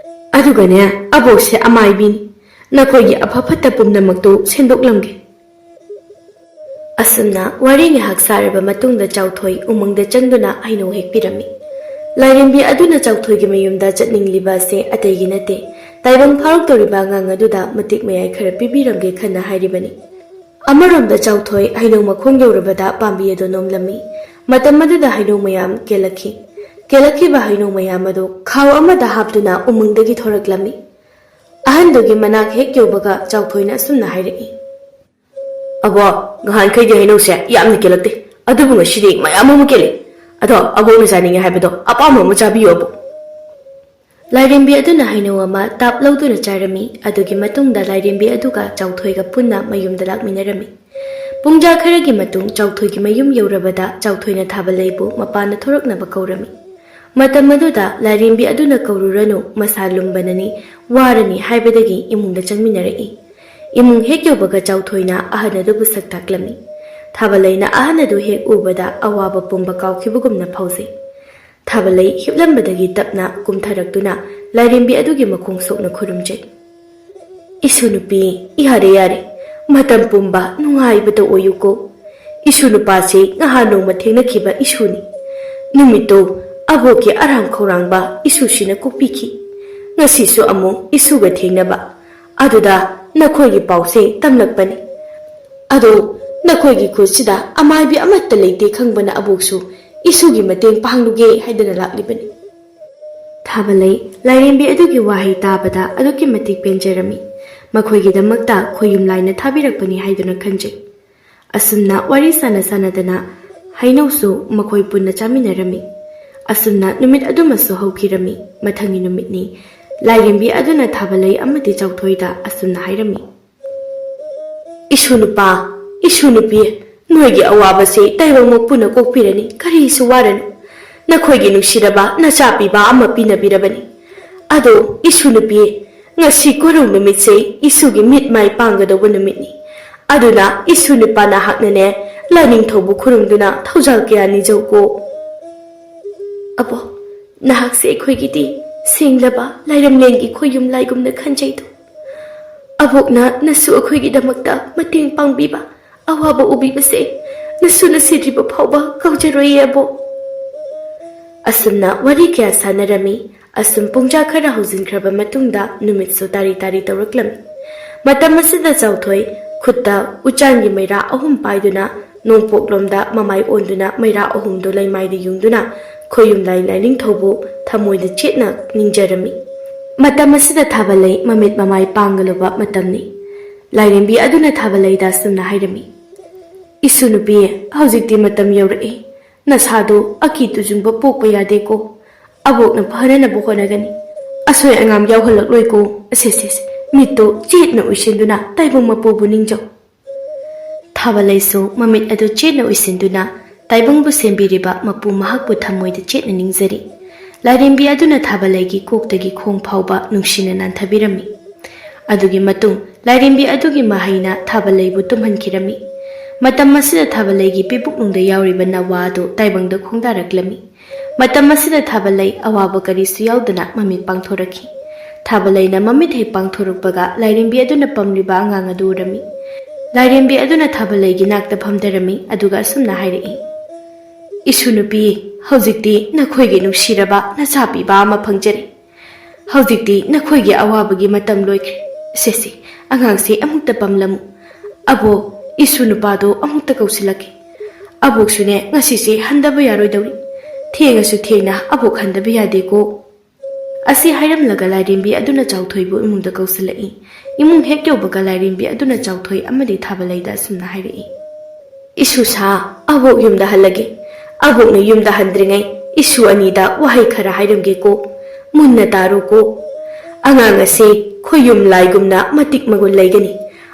ꯑꯗꯨꯒꯅꯦ, ꯑꯕꯣꯛꯁꯦ ꯑꯃꯥꯏꯕꯤꯅꯤ꯫ ꯅꯈꯣꯏꯒꯤ ꯑꯐ ꯐꯠꯇ ꯄꯨꯝꯅꯃꯛꯇꯨ ꯁꯦꯡꯗꯣꯛꯂꯝꯒꯦ꯫" ꯑꯁꯨꯝꯅ ꯋꯥꯔꯤ ꯉꯥꯏꯍꯥꯛ ꯁꯥꯔꯕ ꯃꯇꯨꯡꯗ ꯆꯥꯎꯊꯣꯏ ꯎꯃꯪꯗ ꯆꯪꯗꯨꯅ ꯍꯩꯅꯧ ꯍꯦꯛꯄꯤꯔꯝꯃꯤ꯫ ꯂꯥꯏꯔꯦꯝꯕꯤ ꯑꯗꯨꯅ ꯆꯥꯎꯊꯣꯏꯒꯤ ꯃꯌꯨꯝꯗ ꯆꯠꯅꯤꯡꯂꯤꯕ ꯑꯁꯦ ꯑꯇꯩꯒꯤ ꯅꯠꯇꯦ, ꯇꯥꯏꯕꯪ ꯐꯥꯔꯛꯇꯧꯔꯤꯕ ꯑꯉꯥꯡ ꯑꯗꯨꯗ ꯃꯇꯤꯛ ꯃꯌꯥꯏ ꯈꯔ ꯄꯤꯕꯤꯔꯝꯒꯦ ꯈꯟꯅ ꯍꯥꯏꯔꯤꯕꯅꯤ꯫ ꯑꯃꯔꯣꯝꯗ ꯆꯥꯎꯊꯣꯏ ꯍꯩꯅꯧ ꯃꯈꯣꯡ ꯌꯧꯔꯕꯗ ꯄꯥꯝꯕꯤ ꯑꯗꯨ ꯅꯣꯝꯂꯝꯃꯤ꯫ ꯃꯇꯝ ꯑꯗꯨꯗ ꯍꯩꯅꯧ ꯃꯌꯥꯝ ꯀꯦꯜꯂꯛꯈꯤ꯫ ꯀꯦꯜꯂꯛꯈꯤꯕ ꯍꯩꯅꯧ ꯃꯌꯥꯝ ꯑꯗꯨ ꯈꯥꯎ ꯑꯃꯗ ꯍꯥꯞꯇꯨꯅ ꯎꯃꯪꯗꯒꯤ ꯊꯣꯔꯛꯂꯝꯃꯤ꯫ ꯑꯍꯟꯗꯨꯒꯤ ꯃꯅꯥꯛ ꯍꯦꯛ ꯌꯧꯕꯒ ꯆꯥꯎꯊꯣꯏꯅ ꯑꯁꯨꯝꯅ ꯍꯥꯏꯔꯛꯏ꯫ "ꯑꯕꯣ, ꯉꯍꯥꯟꯈꯩꯗꯤ ꯍꯩꯅꯧꯁꯦ ꯌꯥꯝꯅ ꯀꯦꯜꯂꯛꯇꯦ, ꯑꯗꯨꯕꯨ ꯉꯁꯤꯗꯤ ꯃꯌꯥꯝ ꯑꯃ ꯀꯦꯜꯂꯦ꯫ ꯑꯗꯣ ꯑꯕꯣꯛꯅ ꯆꯥꯅꯤꯡꯉꯦ ꯍꯥꯏꯕꯗꯣ ꯑꯄꯥꯝꯕ ꯑꯃ ꯆꯥꯕꯤꯌꯨ ꯑꯕꯣꯛ꯫" ꯂꯥꯏꯔꯦꯝꯕꯤ ꯑꯗꯨꯅ ꯍꯩꯅꯧ ꯑꯃ ꯇꯥꯞ ꯂꯧꯗꯨꯅ ꯆꯥꯔꯝꯃꯤ꯫ ꯑꯗꯨꯒꯤ ꯃꯇꯨꯡꯗ ꯂꯥꯏꯔꯦꯝꯕꯤ ꯑꯗꯨꯒ ꯆꯥꯎꯊꯣꯏꯒ ꯄꯨꯟꯅ ꯃꯌꯨꯝꯗ ꯂꯥꯛꯃꯤꯟꯅꯔꯝꯃꯤ꯫ ꯄꯨꯡꯖꯥ ꯈꯔꯒꯤ ꯃꯇꯨꯡ ꯆꯥꯎꯊꯣꯏꯒꯤ ꯃꯌꯨꯝ ꯌꯧꯔꯕꯗ ꯆꯥꯎꯊꯣꯏꯅ ꯊꯥꯕꯂꯩꯕꯨ ꯃꯄꯥꯟꯗ ꯊꯣꯔꯛꯅꯕ ꯀꯧꯔꯝꯃꯤ꯫ ꯃꯇꯝ ꯑꯗꯨꯗ ꯂꯥꯏꯔꯦꯝꯕꯤ ꯑꯗꯨꯅ "ꯀꯧꯔꯨꯔꯅꯨ, ꯃꯁꯥ ꯂꯨꯝꯕꯅꯅꯤ, ꯋꯥꯔꯅꯤ" ꯍꯥꯏꯕꯗꯒꯤ ꯏꯃꯨꯡꯗ ꯆꯪꯃꯤꯟꯅꯔꯛꯏ꯫ ꯏꯃꯨꯡ ꯍꯦꯛ ꯌꯧꯕꯒ ꯆꯥꯎꯊꯣꯏꯅ ꯑꯍꯟ ꯑꯗꯨꯕꯨ ꯁꯛ ꯇꯥꯛꯂꯝꯃꯤ꯫ ꯊꯥꯕꯂꯩꯅ ꯑꯍꯟ ꯑꯗꯨ ꯍꯦꯛ ꯎꯕꯗ ꯑꯋꯥꯕ ꯄꯨꯝꯕ ꯀꯥꯎꯈꯤꯕꯒꯨꯝꯅ ꯐꯥꯎꯖꯩ꯫ ꯊꯥꯕꯂꯩ ꯍꯤꯞꯂꯝꯕꯗꯒꯤ ꯇꯞꯅ ꯀꯨꯝꯊꯔꯛꯇꯨꯅ ꯂꯥꯏꯔꯦꯝꯕꯤ ꯑꯗꯨꯒꯤ ꯃꯈꯣꯡ ꯁꯣꯛꯅ ꯈꯨꯔꯨꯝꯖꯩ꯫ "ꯏꯁꯨ ꯅꯨꯄꯤ, ꯌꯥꯔꯦ ꯌꯥꯔꯦ, ꯃꯇꯝ ꯄꯨꯝꯕ ꯅꯨꯡꯉꯥꯏꯕꯗ ꯑꯣꯏꯌꯨꯀꯣ꯫ ꯏꯁꯨ ꯅꯨꯄꯥꯁꯤ ꯉꯍꯥꯟ ꯅꯣꯡꯃ ꯊꯦꯡꯅꯈꯤꯕ ꯏꯁꯨꯅꯤ꯫ ꯅꯨꯃꯤꯠꯇꯨ ꯑꯕꯣꯛꯀꯤ ꯑꯔꯥꯝ ꯈꯧꯔꯥꯡꯕ ꯏꯁꯨꯁꯤꯅ ꯀꯣꯛꯄꯤꯈꯤ꯫ ꯉꯁꯤꯁꯨ ꯑꯃꯨꯛ ꯏꯁꯨꯒ ꯊꯦꯡꯅꯕ꯫ ꯑꯗꯨꯗ ꯅꯈꯣꯏꯒꯤ ꯄꯥꯎꯁꯦ ꯇꯝꯂꯛꯄꯅꯤ꯫ ꯑꯗꯣ ꯅꯈꯣꯏꯒꯤ ꯈꯨꯠꯁꯤꯗ ꯑꯃꯥꯏꯕꯤ ꯑꯃꯠꯇ ꯂꯩꯇꯦ ꯈꯪꯕꯅ ꯑꯕꯣꯛꯁꯨ ꯏꯁꯨꯒꯤ ꯃꯇꯦꯡ ꯄꯥꯡꯂꯨꯒꯦ ꯍꯥꯏꯗꯨꯅ ꯂꯥꯛꯂꯤꯕꯅꯤ꯫" ꯊꯥꯕꯂꯩ ꯂꯥꯏꯔꯦꯝꯕꯤ ꯑꯗꯨꯒꯤ ꯋꯥꯍꯩ ꯇꯥꯕꯗ ꯑꯗꯨꯛꯀꯤ ꯃꯇꯤꯛ ꯄꯦꯟꯖꯔꯝꯃꯤ꯫ ꯃꯈꯣꯏꯒꯤꯗꯃꯛꯇ ꯈꯣꯌꯨꯝ ꯂꯥꯏꯅ ꯊꯥꯕꯤꯔꯛꯄꯅꯤ ꯍꯥꯏꯗꯨꯅ ꯈꯟꯖꯩ꯫ ꯑꯁꯨꯝꯅ ꯋꯥꯔꯤ ꯁꯥꯟꯅ ꯁꯥꯟꯅꯗꯅ ꯍꯩꯅꯧꯁꯨ ꯃꯈꯣꯏ ꯄꯨꯟꯅ ꯆꯥꯃꯤꯟꯅꯔꯝꯃꯤ꯫ ꯑꯁꯨꯝꯅ ꯅꯨꯃꯤꯠ ꯑꯗꯨꯃꯁꯨ ꯍꯧꯈꯤꯔꯝꯃꯤ꯫ ꯃꯊꯪꯒꯤ ꯅꯨꯃꯤꯠꯅꯤ꯫ ꯂꯥꯏꯔꯦꯝꯕꯤ ꯑꯗꯨꯅ ꯊꯥꯕꯂꯩ ꯑꯃꯗꯤ ꯆꯥꯎꯊꯣꯏꯗ ꯑꯁꯨꯝꯅ ꯍꯥꯏꯔꯝꯃꯤ꯫ "ꯏꯁꯨ ꯅꯨꯄꯥ, ꯏꯁꯨ ꯅꯨꯄꯤ, ꯅꯣꯏꯒꯤ ꯑꯋꯥꯕꯁꯦ ꯇꯥꯏꯕꯪ ꯃꯄꯨꯅ ꯀꯣꯛꯄꯤꯔꯅꯤ, ꯀꯔꯤꯁꯨ ꯋꯥꯔꯅꯨ꯫ ꯅꯈꯣꯏꯒꯤ ꯅꯨꯡꯁꯤꯔꯕ ꯅꯆꯥ ꯄꯤꯕ ꯑꯃ ꯄꯤꯅꯕꯤꯔꯕꯅꯤ꯫ ꯑꯗꯣ ꯏꯁꯨ ꯅꯨꯄꯤ, ꯉꯁꯤ ꯀꯣꯔꯧ ꯅꯨꯃꯤꯠꯁꯦ ꯏꯁꯨꯒꯤ ꯃꯤꯠ ꯃꯥꯏ ꯄꯥꯡꯒꯗꯧꯕ ꯅꯨꯃꯤꯠꯅꯤ꯫ ꯑꯗꯨꯅ ꯏꯁꯨ ꯅꯨꯄꯥ ꯅꯍꯥꯛꯅꯅꯦ ꯂꯥꯏꯅꯤꯡꯊꯧꯕꯨ ꯈꯨꯔꯨꯝꯗꯨꯅ ꯊꯧꯖꯥꯜ ꯀꯌꯥ ꯅꯤꯖꯧꯀꯣ꯫" "ꯑꯕꯣ, ꯅꯍꯥꯛꯁꯦ ꯑꯩꯈꯣꯏꯒꯤꯗꯤ ꯁꯦꯡꯂꯕ ꯂꯥꯏꯔꯝꯂꯦꯟꯒꯤ ꯈꯣꯌꯨꯝ ꯂꯥꯏꯒꯨꯝꯅ ꯈꯟꯖꯩꯗꯣ꯫ ꯑꯕꯣꯛꯅ ꯅꯁꯨ ꯑꯩꯈꯣꯏꯒꯤꯗꯃꯛꯇ ꯃꯇꯦꯡ ꯄꯥꯡꯕꯤꯕ, ꯑꯋꯥꯕ ꯎꯕꯤꯕꯁꯦ ꯅꯁꯨ ꯅꯁꯤꯗ꯭ꯔꯤꯕ ꯐꯥꯎꯕ ꯀꯥꯎꯖꯔꯣꯏꯌꯦ ꯑꯕꯣꯛ꯫" ꯑꯁꯨꯝꯅ ꯋꯥꯔꯤ ꯀꯌꯥ ꯁꯥꯟꯅꯔꯝꯃꯤ꯫ ꯑꯁꯨꯝ ꯄꯨꯡꯖꯥ ꯈꯔ ꯍꯧꯖꯤꯟꯈ꯭ꯔꯕ ꯃꯇꯨꯡꯗ ꯅꯨꯃꯤꯠꯁꯨ ꯇꯥꯔꯤ ꯇꯥꯔꯤ ꯇꯧꯔꯛꯂꯝꯃꯤ꯫ ꯃꯇꯝ ꯑꯁꯤꯗ ꯆꯥꯎꯊꯣꯏ ꯈꯨꯠꯇ ꯎꯆꯥꯟꯒꯤ ꯃꯩꯔꯥ ꯑꯍꯨꯝ ꯄꯥꯏꯗꯨꯅ ꯅꯣꯡꯄꯣꯛꯂꯣꯝꯗ ꯃꯃꯥꯏ ꯑꯣꯟꯗꯨꯅ ꯃꯩꯔꯥ ꯑꯍꯨꯝꯗꯨ ꯂꯩꯃꯥꯏꯗ ꯌꯨꯡꯗꯨꯅ ꯈꯣꯌꯨꯝ ꯂꯥꯏ ꯂꯥꯏꯅꯤꯡꯊꯧꯕꯨ ꯊꯃꯣꯏꯗ ꯆꯦꯠꯅ ꯅꯤꯡꯖꯔꯝꯃꯤ꯫ ꯃꯇꯝ ꯑꯁꯤꯗ ꯊꯥꯕꯂꯩ ꯃꯃꯤꯠ ꯃꯃꯥꯏ ꯄꯥꯡꯒꯂꯨꯕ ꯃꯇꯝꯅꯤ꯫ ꯂꯥꯏꯔꯦꯝꯕꯤ ꯑꯗꯨꯅ ꯊꯥꯕꯂꯩꯗ ꯑꯁꯨꯝꯅ ꯍꯥꯏꯔꯝꯃꯤ, "ꯏꯁꯨ ꯅꯨꯄꯤ, ꯍꯧꯖꯤꯛꯇꯤ ꯃꯇꯝ ꯌꯧꯔꯛꯏ꯫ ꯅꯁꯥꯗꯨ ꯑꯀꯤ ꯇꯨꯖꯨꯡꯕ ꯄꯣꯛꯄ ꯌꯥꯗꯦꯀꯣ꯫ ꯑꯕꯣꯛꯅ ꯐꯅꯅꯕ ꯍꯣꯠꯅꯒꯅꯤ꯫ ꯑꯁꯣꯏ ꯑꯉꯥꯝ ꯌꯥꯎꯍꯜꯂꯛꯂꯣꯏꯀꯣ꯫ ꯑꯁꯦ, ꯁꯦ, ꯁꯦ, ꯃꯤꯠꯇꯨ ꯆꯦꯠꯅ ꯎꯏꯁꯤꯟꯗꯨꯅ ꯇꯥꯏꯕꯪ ꯃꯄꯨꯕꯨ ꯅꯤꯡꯖꯧ꯫" ꯊꯥꯕꯂꯩꯁꯨ ꯃꯃꯤꯠ ꯑꯗꯨ ꯆꯦꯠꯅ ꯎꯏꯁꯤꯟꯗꯨꯅ ꯇꯥꯏꯕꯪꯕꯨ ꯁꯦꯝꯕꯤꯔꯤꯕ ꯃꯄꯨ ꯃꯍꯥꯛꯄꯨ ꯊꯃꯣꯏꯗ ꯆꯦꯠꯅ ꯅꯤꯡꯖꯔꯤ꯫ ꯂꯥꯏꯔꯦꯝꯕꯤ ꯑꯗꯨꯅ ꯊꯥꯕꯂꯩꯒꯤ ꯀꯣꯛꯇꯒꯤ ꯈꯣꯡ ꯐꯥꯎꯕ ꯅꯨꯡꯁꯤꯅ ꯅꯥꯟꯊꯕꯤꯔꯝꯃꯤ꯫ ꯑꯗꯨꯒꯤ ꯃꯇꯨꯡ ꯂꯥꯏꯔꯦꯝꯕꯤ ꯑꯗꯨꯒꯤ ꯃꯍꯩꯅ ꯊꯥꯕꯂꯩꯕꯨ ꯇꯨꯝꯍꯟꯈꯤꯔꯝꯃꯤ꯫ ꯃꯇꯝ ꯑꯁꯤꯗ ꯊꯥꯕꯂꯩꯒꯤ ꯄꯤꯕꯨꯛꯅꯨꯡꯗ ꯌꯥꯎꯔꯤꯕ ꯅꯋꯥ ꯑꯗꯨ ꯇꯥꯏꯕꯪꯗ ꯈꯣꯡꯗꯥꯔꯛꯂꯝꯃꯤ꯫ ꯃꯇꯝ ꯑꯁꯤꯗ ꯊꯥꯕꯜꯂꯩ ꯑꯋꯥꯕ ꯀꯔꯤꯁꯨ ꯌꯥꯎꯗꯅ ꯃꯃꯤꯠ ꯄꯥꯡꯊꯣꯔꯛꯈꯤ꯫ ꯊꯥꯕꯜꯂꯩꯅ ꯃꯃꯤꯠ ꯍꯦꯛ ꯄꯥꯡꯊꯣꯔꯛꯄꯒ ꯂꯥꯏꯔꯦꯝꯕꯤ ꯑꯗꯨꯅ ꯄꯝꯂꯤꯕ ꯑꯉꯥꯡ ꯑꯗꯨ ꯎꯔꯝꯃꯤ꯫ ꯂꯥꯏꯔꯦꯝꯕꯤ ꯑꯗꯨꯅ ꯊꯥꯕꯜꯂꯩꯒꯤ ꯅꯥꯛꯇ ꯐꯝꯊꯔꯝꯃꯤ, ꯑꯗꯨꯒ ꯑꯁꯨꯝꯅ ꯍꯥꯏꯔꯛꯏ, "ꯏꯁꯨ ꯅꯨꯄꯤ, ꯍꯧꯖꯤꯛꯇꯤ ꯅꯈꯣꯏꯒꯤ ꯅꯨꯡꯁꯤꯔꯕ ꯅꯆꯥ ꯄꯤꯕ ꯑꯃ ꯐꯪꯖꯔꯦ꯫ ꯍꯧꯖꯤꯛꯇꯤ ꯅꯈꯣꯏꯒꯤ ꯑꯋꯥꯕꯒꯤ ꯃꯇꯝ ꯂꯣꯏꯈ꯭ꯔꯦ꯫ ꯁꯦ ꯁꯦ, ꯑꯉꯥꯡꯁꯦ ꯑꯃꯨꯛꯇ ꯄꯝꯂꯝꯃꯨ꯫ ꯑꯕꯣꯛ, ꯏꯁꯨ ꯅꯨꯄꯥꯗꯣ ꯑꯃꯨꯛꯇ ꯀꯧꯁꯤꯜꯂꯛꯀꯦ꯫ ꯑꯕꯣꯛꯁꯨꯅꯦ ꯉꯁꯤꯁꯦ ꯍꯟꯗꯕ ꯌꯥꯔꯣꯏꯗꯧꯔꯤ꯫ ꯊꯦꯡꯉꯁꯨ ꯊꯦꯡꯅ ꯑꯕꯣꯛ ꯍꯟꯗꯕ ꯌꯥꯗꯦꯀꯣ"꯫ ꯑꯁꯤ ꯍꯥꯏꯔꯝꯂꯒ ꯂꯥꯏꯔꯦꯝꯕꯤ ꯑꯗꯨꯅ ꯆꯥꯎꯊꯣꯏꯕꯨ ꯏꯃꯨꯡꯗ ꯀꯧꯁꯤꯜꯂꯛꯏ꯫ ꯏꯃꯨꯡ ꯍꯦꯛ ꯌꯧꯕꯒ ꯂꯥꯏꯔꯦꯝꯕꯤ ꯑꯗꯨꯅ ꯆꯥꯎꯊꯣꯏ ꯑꯃꯗꯤ ꯊꯥꯕꯂꯩꯗ ꯑꯁꯨꯝꯅ ꯍꯥꯏꯔꯛꯏ, "ꯏꯁꯨ ꯁꯥ, ꯑꯕꯣꯛ ꯌꯨꯝꯗ ꯍꯜꯂꯒꯦ꯫ ꯑꯕꯣꯛꯅ ꯌꯨꯝꯗ ꯍꯟꯗ꯭ꯔꯤꯉꯩ ꯏꯁꯨ ꯑꯅꯤꯗ ꯋꯥꯍꯩ ꯈꯔ ꯍꯥꯏꯔꯝꯒꯦꯀꯣ꯫ ꯃꯨꯟꯅ ꯇꯥꯔꯣꯀꯣ꯫ ꯑꯉꯥꯡ ꯑꯁꯤ ꯈꯣꯌꯨꯝ ꯂꯥꯏꯒꯨꯝꯅ ꯃꯇꯤꯛ ꯃꯒꯨꯟ ꯂꯩꯒꯅꯤ꯫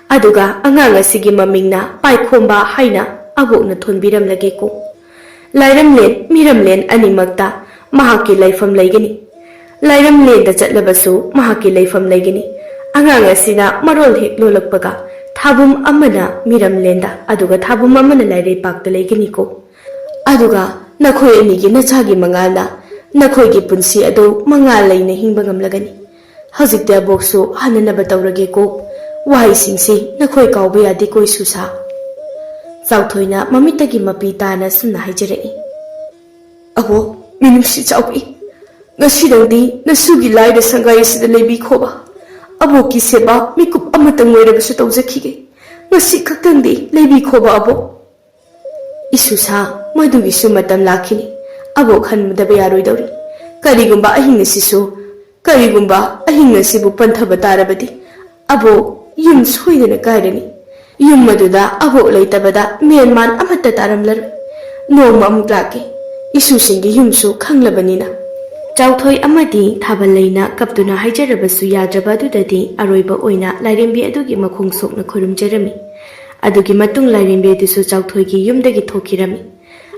ꯑꯗꯨꯒ ꯑꯉꯥꯡ ꯑꯁꯤꯒꯤ ꯃꯃꯤꯡꯅ ꯄꯥꯏꯈꯣꯝꯕ ꯍꯥꯏꯅ ꯑꯕꯣꯛꯅ ꯊꯣꯟꯕꯤꯔꯝꯂꯒꯦꯀꯣ꯫ ꯂꯥꯏꯔꯝꯂꯦꯟ ꯃꯤꯔꯝꯂꯦꯟ ꯑꯅꯤꯃꯛꯇ ꯃꯍꯥꯛꯀꯤ ꯂꯩꯐꯝ ꯂꯩꯒꯅꯤ꯫ ꯂꯥꯏꯔꯝꯂꯦꯟꯗ ꯆꯠꯂꯕꯁꯨ ꯃꯍꯥꯛꯀꯤ ꯂꯩꯐꯝ ꯂꯩꯒꯅꯤ꯫ ꯑꯉꯥꯡ ꯑꯁꯤꯅ ꯃꯔꯣꯜ ꯍꯦꯛ ꯂꯣꯜꯂꯛꯄꯒ ꯊꯥꯕꯨꯝ ꯑꯃꯅ ꯃꯤꯔꯝꯂꯦꯟꯗ, ꯑꯗꯨꯒ ꯊꯥꯕꯨꯝ ꯑꯃꯅ ꯂꯥꯏꯔꯩꯄꯥꯛꯇ ꯂꯩꯒꯅꯤꯀꯣ꯫ ꯑꯗꯨꯒ ꯅꯈꯣꯏ ꯑꯅꯤꯒꯤ ꯅꯆꯥꯒꯤ ꯃꯉꯥꯜꯅ ꯅꯈꯣꯏꯒꯤ ꯄꯨꯟꯁꯤ ꯑꯗꯨ ꯃꯉꯥꯜ ꯂꯩꯅ ꯍꯤꯡꯕ ꯉꯝꯂꯒꯅꯤ꯫ ꯍꯧꯖꯤꯛꯇꯤ ꯑꯕꯣꯛꯁꯨ ꯍꯟꯅꯅꯕ ꯇꯧꯔꯒꯦꯀꯣ꯫ ꯋꯥꯍꯩꯁꯤꯡꯁꯤ ꯅꯈꯣꯏ ꯀꯥꯎꯕ ꯌꯥꯗꯦꯀꯣ, ꯏꯁꯨꯁꯥ"꯫ ꯆꯥꯎꯊꯣꯏꯅ ꯃꯃꯤꯠꯇꯒꯤ ꯃꯄꯤ ꯇꯥꯅ ꯁꯨꯝꯅ ꯍꯥꯏꯖꯔꯛꯏ, "ꯑꯕꯣꯛ, ꯃꯤꯅꯨꯡꯁꯤ ꯆꯥꯎꯕꯤ, ꯉꯁꯤꯗꯪꯗꯤ ꯅꯁꯨꯒꯤ ꯂꯥꯏꯗ ꯁꯪꯒꯥꯏ ꯑꯁꯤꯗ ꯂꯩꯕꯤꯈꯣꯕ꯫ ꯑꯕꯣꯛꯀꯤ ꯁꯦꯕꯥ ꯃꯤꯀꯨꯞ ꯑꯃꯇꯪ ꯑꯣꯏꯔꯕꯁꯨ ꯇꯧꯖꯈꯤꯒꯦ꯫ ꯉꯁꯤ ꯈꯛꯇꯪꯗꯤ ꯂꯩꯕꯤꯈꯣꯕ ꯑꯕꯣꯛ"꯫ ꯏꯁꯨꯁꯥ, ꯃꯗꯨꯒꯤꯁꯨ ꯃꯇꯝ ꯂꯥꯛꯈꯤꯅꯤ꯫ ꯑꯕꯣꯛ ꯍꯟꯗꯕ ꯌꯥꯔꯣꯏꯗꯧꯔꯤ꯫ ꯀꯔꯤꯒꯨꯝꯕ ꯑꯍꯤꯡ ꯑꯁꯤꯁꯨ, ꯀꯔꯤꯒꯨꯝꯕ ꯑꯍꯤꯡ ꯑꯁꯤꯕꯨ ꯄꯟꯊꯕ ꯇꯥꯔꯕꯗꯤ, ꯑꯕꯣꯛ ꯌꯨꯝ ꯁꯣꯏꯗꯅ ꯀꯥꯏꯔꯅꯤ꯫ ꯌꯨꯝ ꯑꯗꯨꯗ ꯑꯕꯣꯛ ꯂꯩꯇꯕꯗ ꯃꯦꯟꯃꯥꯟ ꯑꯃꯠꯇ ꯇꯥꯔꯝꯂꯔꯣꯏ꯫ ꯅꯣꯡꯃ ꯑꯃꯨꯛ ꯂꯥꯛꯀꯦ꯫ ꯏꯁꯨꯁꯤꯡꯒꯤ ꯌꯨꯝꯁꯨ ꯈꯪꯂꯕꯅꯤꯅ꯫ ꯆꯥꯎꯊꯣꯏ ꯑꯃꯗꯤ ꯊꯥꯕꯜꯂꯩꯅ ꯀꯞꯇꯨꯅ ꯍꯥꯏꯖꯔꯕꯁꯨ ꯌꯥꯗ꯭ꯔꯕ ꯑꯗꯨꯗꯗꯤ ꯑꯔꯣꯏꯕ ꯑꯣꯏꯅ ꯂꯥꯏꯔꯦꯝꯕꯤ ꯑꯗꯨꯒꯤ ꯃꯈꯣꯡ ꯁꯣꯛꯅ ꯈꯨꯔꯨꯝꯖꯔꯝꯃꯤ꯫ ꯑꯗꯨꯒꯤ ꯃꯇꯨꯡ ꯂꯥꯏꯔꯦꯝꯕꯤ ꯑꯗꯨꯁꯨ ꯆꯥꯎꯊꯣꯏꯒꯤ ꯌꯨꯝꯗꯒꯤ ꯊꯣꯛꯈꯤꯔꯝꯃꯤ꯫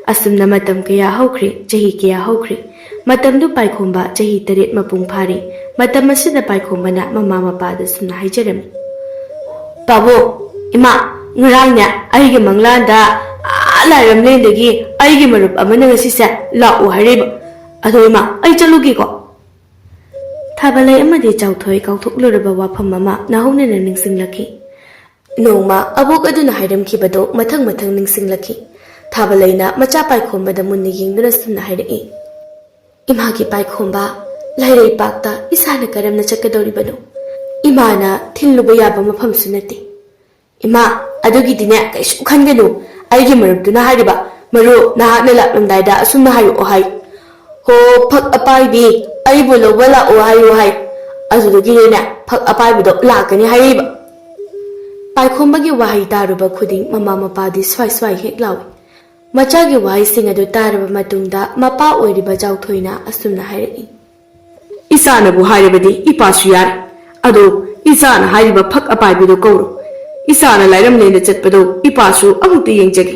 ꯑꯁꯨꯝꯅ ꯃꯇꯝ ꯀꯌꯥ ꯍꯧꯈ꯭ꯔꯦ, ꯆꯍꯤ ꯀꯌꯥ ꯍꯧꯈ꯭ꯔꯦ꯫ ꯃꯇꯝꯗꯨ ꯄꯥꯏꯈꯣꯝꯕ ꯆꯍꯤ ꯇꯔꯦꯠ ꯃꯄꯨꯡ ꯐꯥꯔꯦ꯫ ꯃꯇꯝ ꯑꯁꯤꯗ ꯄꯥꯏꯈꯣꯝꯕꯅ ꯃꯃꯥ ꯃꯄꯥꯗ ꯁꯨꯝꯅ ꯍꯥꯏꯖꯔꯝꯃꯤ, "ꯄꯥꯕꯨꯡ, ꯏꯃꯥ, ꯉꯔꯥꯡꯅꯦ ꯑꯩꯒꯤ ꯃꯪꯂꯥꯟꯗ ꯑꯥ ꯂꯥꯏꯔꯝꯂꯦꯟꯗꯒꯤ ꯑꯩꯒꯤ ꯃꯔꯨꯞ ꯑꯃꯅ ꯉꯁꯤꯁꯦ ꯂꯥꯛꯑꯣ ꯍꯥꯏꯔꯛꯏꯕ꯫ ꯑꯗꯣ ꯏꯃꯥ, ꯑꯩ ꯆꯠꯂꯨꯒꯦꯀꯣ꯫ ꯊꯥꯕꯂꯩ ꯑꯃꯗꯤ ꯆꯥꯎꯊꯣꯏ ꯀꯥꯎꯊꯣꯛꯂꯨꯔꯕ ꯋꯥꯐꯝ ꯑꯃ ꯅꯥꯍꯧꯅꯅ ꯅꯤꯡꯁꯤꯡꯂꯛꯈꯤ꯫ ꯅꯣꯡꯃ ꯑꯕꯣꯛ ꯑꯗꯨꯅ ꯍꯥꯏꯔꯝꯈꯤꯕꯗꯨ ꯃꯊꯪ ꯃꯊꯪ ꯅꯤꯡꯁꯤꯡꯂꯛꯈꯤ꯫ ꯊꯥꯕꯂꯩꯅ ꯃꯆꯥ ꯄꯥꯏꯈꯣꯝꯕꯗ ꯃꯨꯟꯅ ꯌꯦꯡꯗꯨꯅ ꯁꯨꯝꯅ ꯍꯥꯏꯔꯛꯏ, "ꯏꯃꯥꯒꯤ ꯄꯥꯏꯈꯣꯝꯕ, ꯂꯥꯏꯔꯩꯄꯥꯛꯇ ꯏꯁꯥꯅ ꯀꯔꯝꯅ ꯆꯠꯀꯗꯧꯔꯤꯕꯅꯣ? ꯏꯃꯥꯅ ꯊꯤꯜꯂꯨꯕ ꯌꯥꯕ ꯃꯐꯝꯁꯨ ꯅꯠꯇꯦ꯫" "ꯏꯃꯥ, ꯑꯗꯨꯒꯤꯗꯤꯅꯦ ꯀꯩꯁꯨ ꯈꯟꯒꯅꯨ꯫ ꯑꯩꯒꯤ ꯃꯔꯨꯞꯇꯨꯅ ꯍꯥꯏꯔꯤꯕ, ꯃꯔꯨꯞ, ꯅꯍꯥꯛꯅ ꯂꯥꯛꯂꯝꯗꯥꯏꯗ ꯑꯁꯨꯝꯅ ꯍꯥꯏꯔꯛꯑꯣ ꯍꯥꯏ꯫ 'ꯍꯣ, ꯐꯛ ꯑꯄꯥꯏꯕꯤ, ꯑꯩꯕꯨ ꯂꯧꯕ ꯂꯥꯛꯑꯣ' ꯍꯥꯏꯌꯨ ꯍꯥꯏ꯫ ꯑꯗꯨꯗꯒꯤꯗꯤꯅꯦ ꯐꯛ ꯑꯄꯥꯏꯕꯤꯗꯣ ꯂꯥꯛꯀꯅꯤ ꯍꯥꯏꯔꯛꯏꯕ꯫" ꯄꯥꯏꯈꯣꯝꯕꯒꯤ ꯋꯥꯍꯩ ꯇꯥꯔꯨꯕ ꯈꯨꯗꯤꯡ ꯃꯃꯥ ꯃꯄꯥꯗꯤ ꯁ꯭ꯋꯥꯏ ꯁ꯭ꯋꯥꯏ ꯍꯦꯛ ꯂꯥꯎꯏ꯫ ꯃꯆꯥꯒꯤ ꯋꯥꯍꯩꯁꯤꯡ ꯑꯗꯨ ꯇꯥꯔꯕ ꯃꯇꯨꯡꯗ ꯃꯄꯥ ꯑꯣꯏꯔꯤꯕ ꯆꯥꯎꯊꯣꯏꯅ ꯑꯁꯨꯝꯅ ꯍꯥꯏꯔꯛꯏ, "ꯏꯆꯥꯅꯕꯨ ꯍꯥꯏꯔꯕꯗꯤ ꯏꯄꯥꯁꯨ ꯌꯥꯔꯦ꯫ ꯑꯗꯣ ꯏꯆꯥꯅ ꯍꯥꯏꯔꯤꯕ ꯐꯛ ꯑꯄꯥꯏꯕꯤꯗꯣ ꯀꯧꯔꯣ꯫ ꯏꯆꯥꯅ ꯂꯥꯏꯔꯝꯂꯦꯟꯗ ꯆꯠꯄꯗꯣ ꯏꯄꯥꯁꯨ ꯑꯃꯨꯛꯇ ꯌꯦꯡꯖꯒꯦ꯫"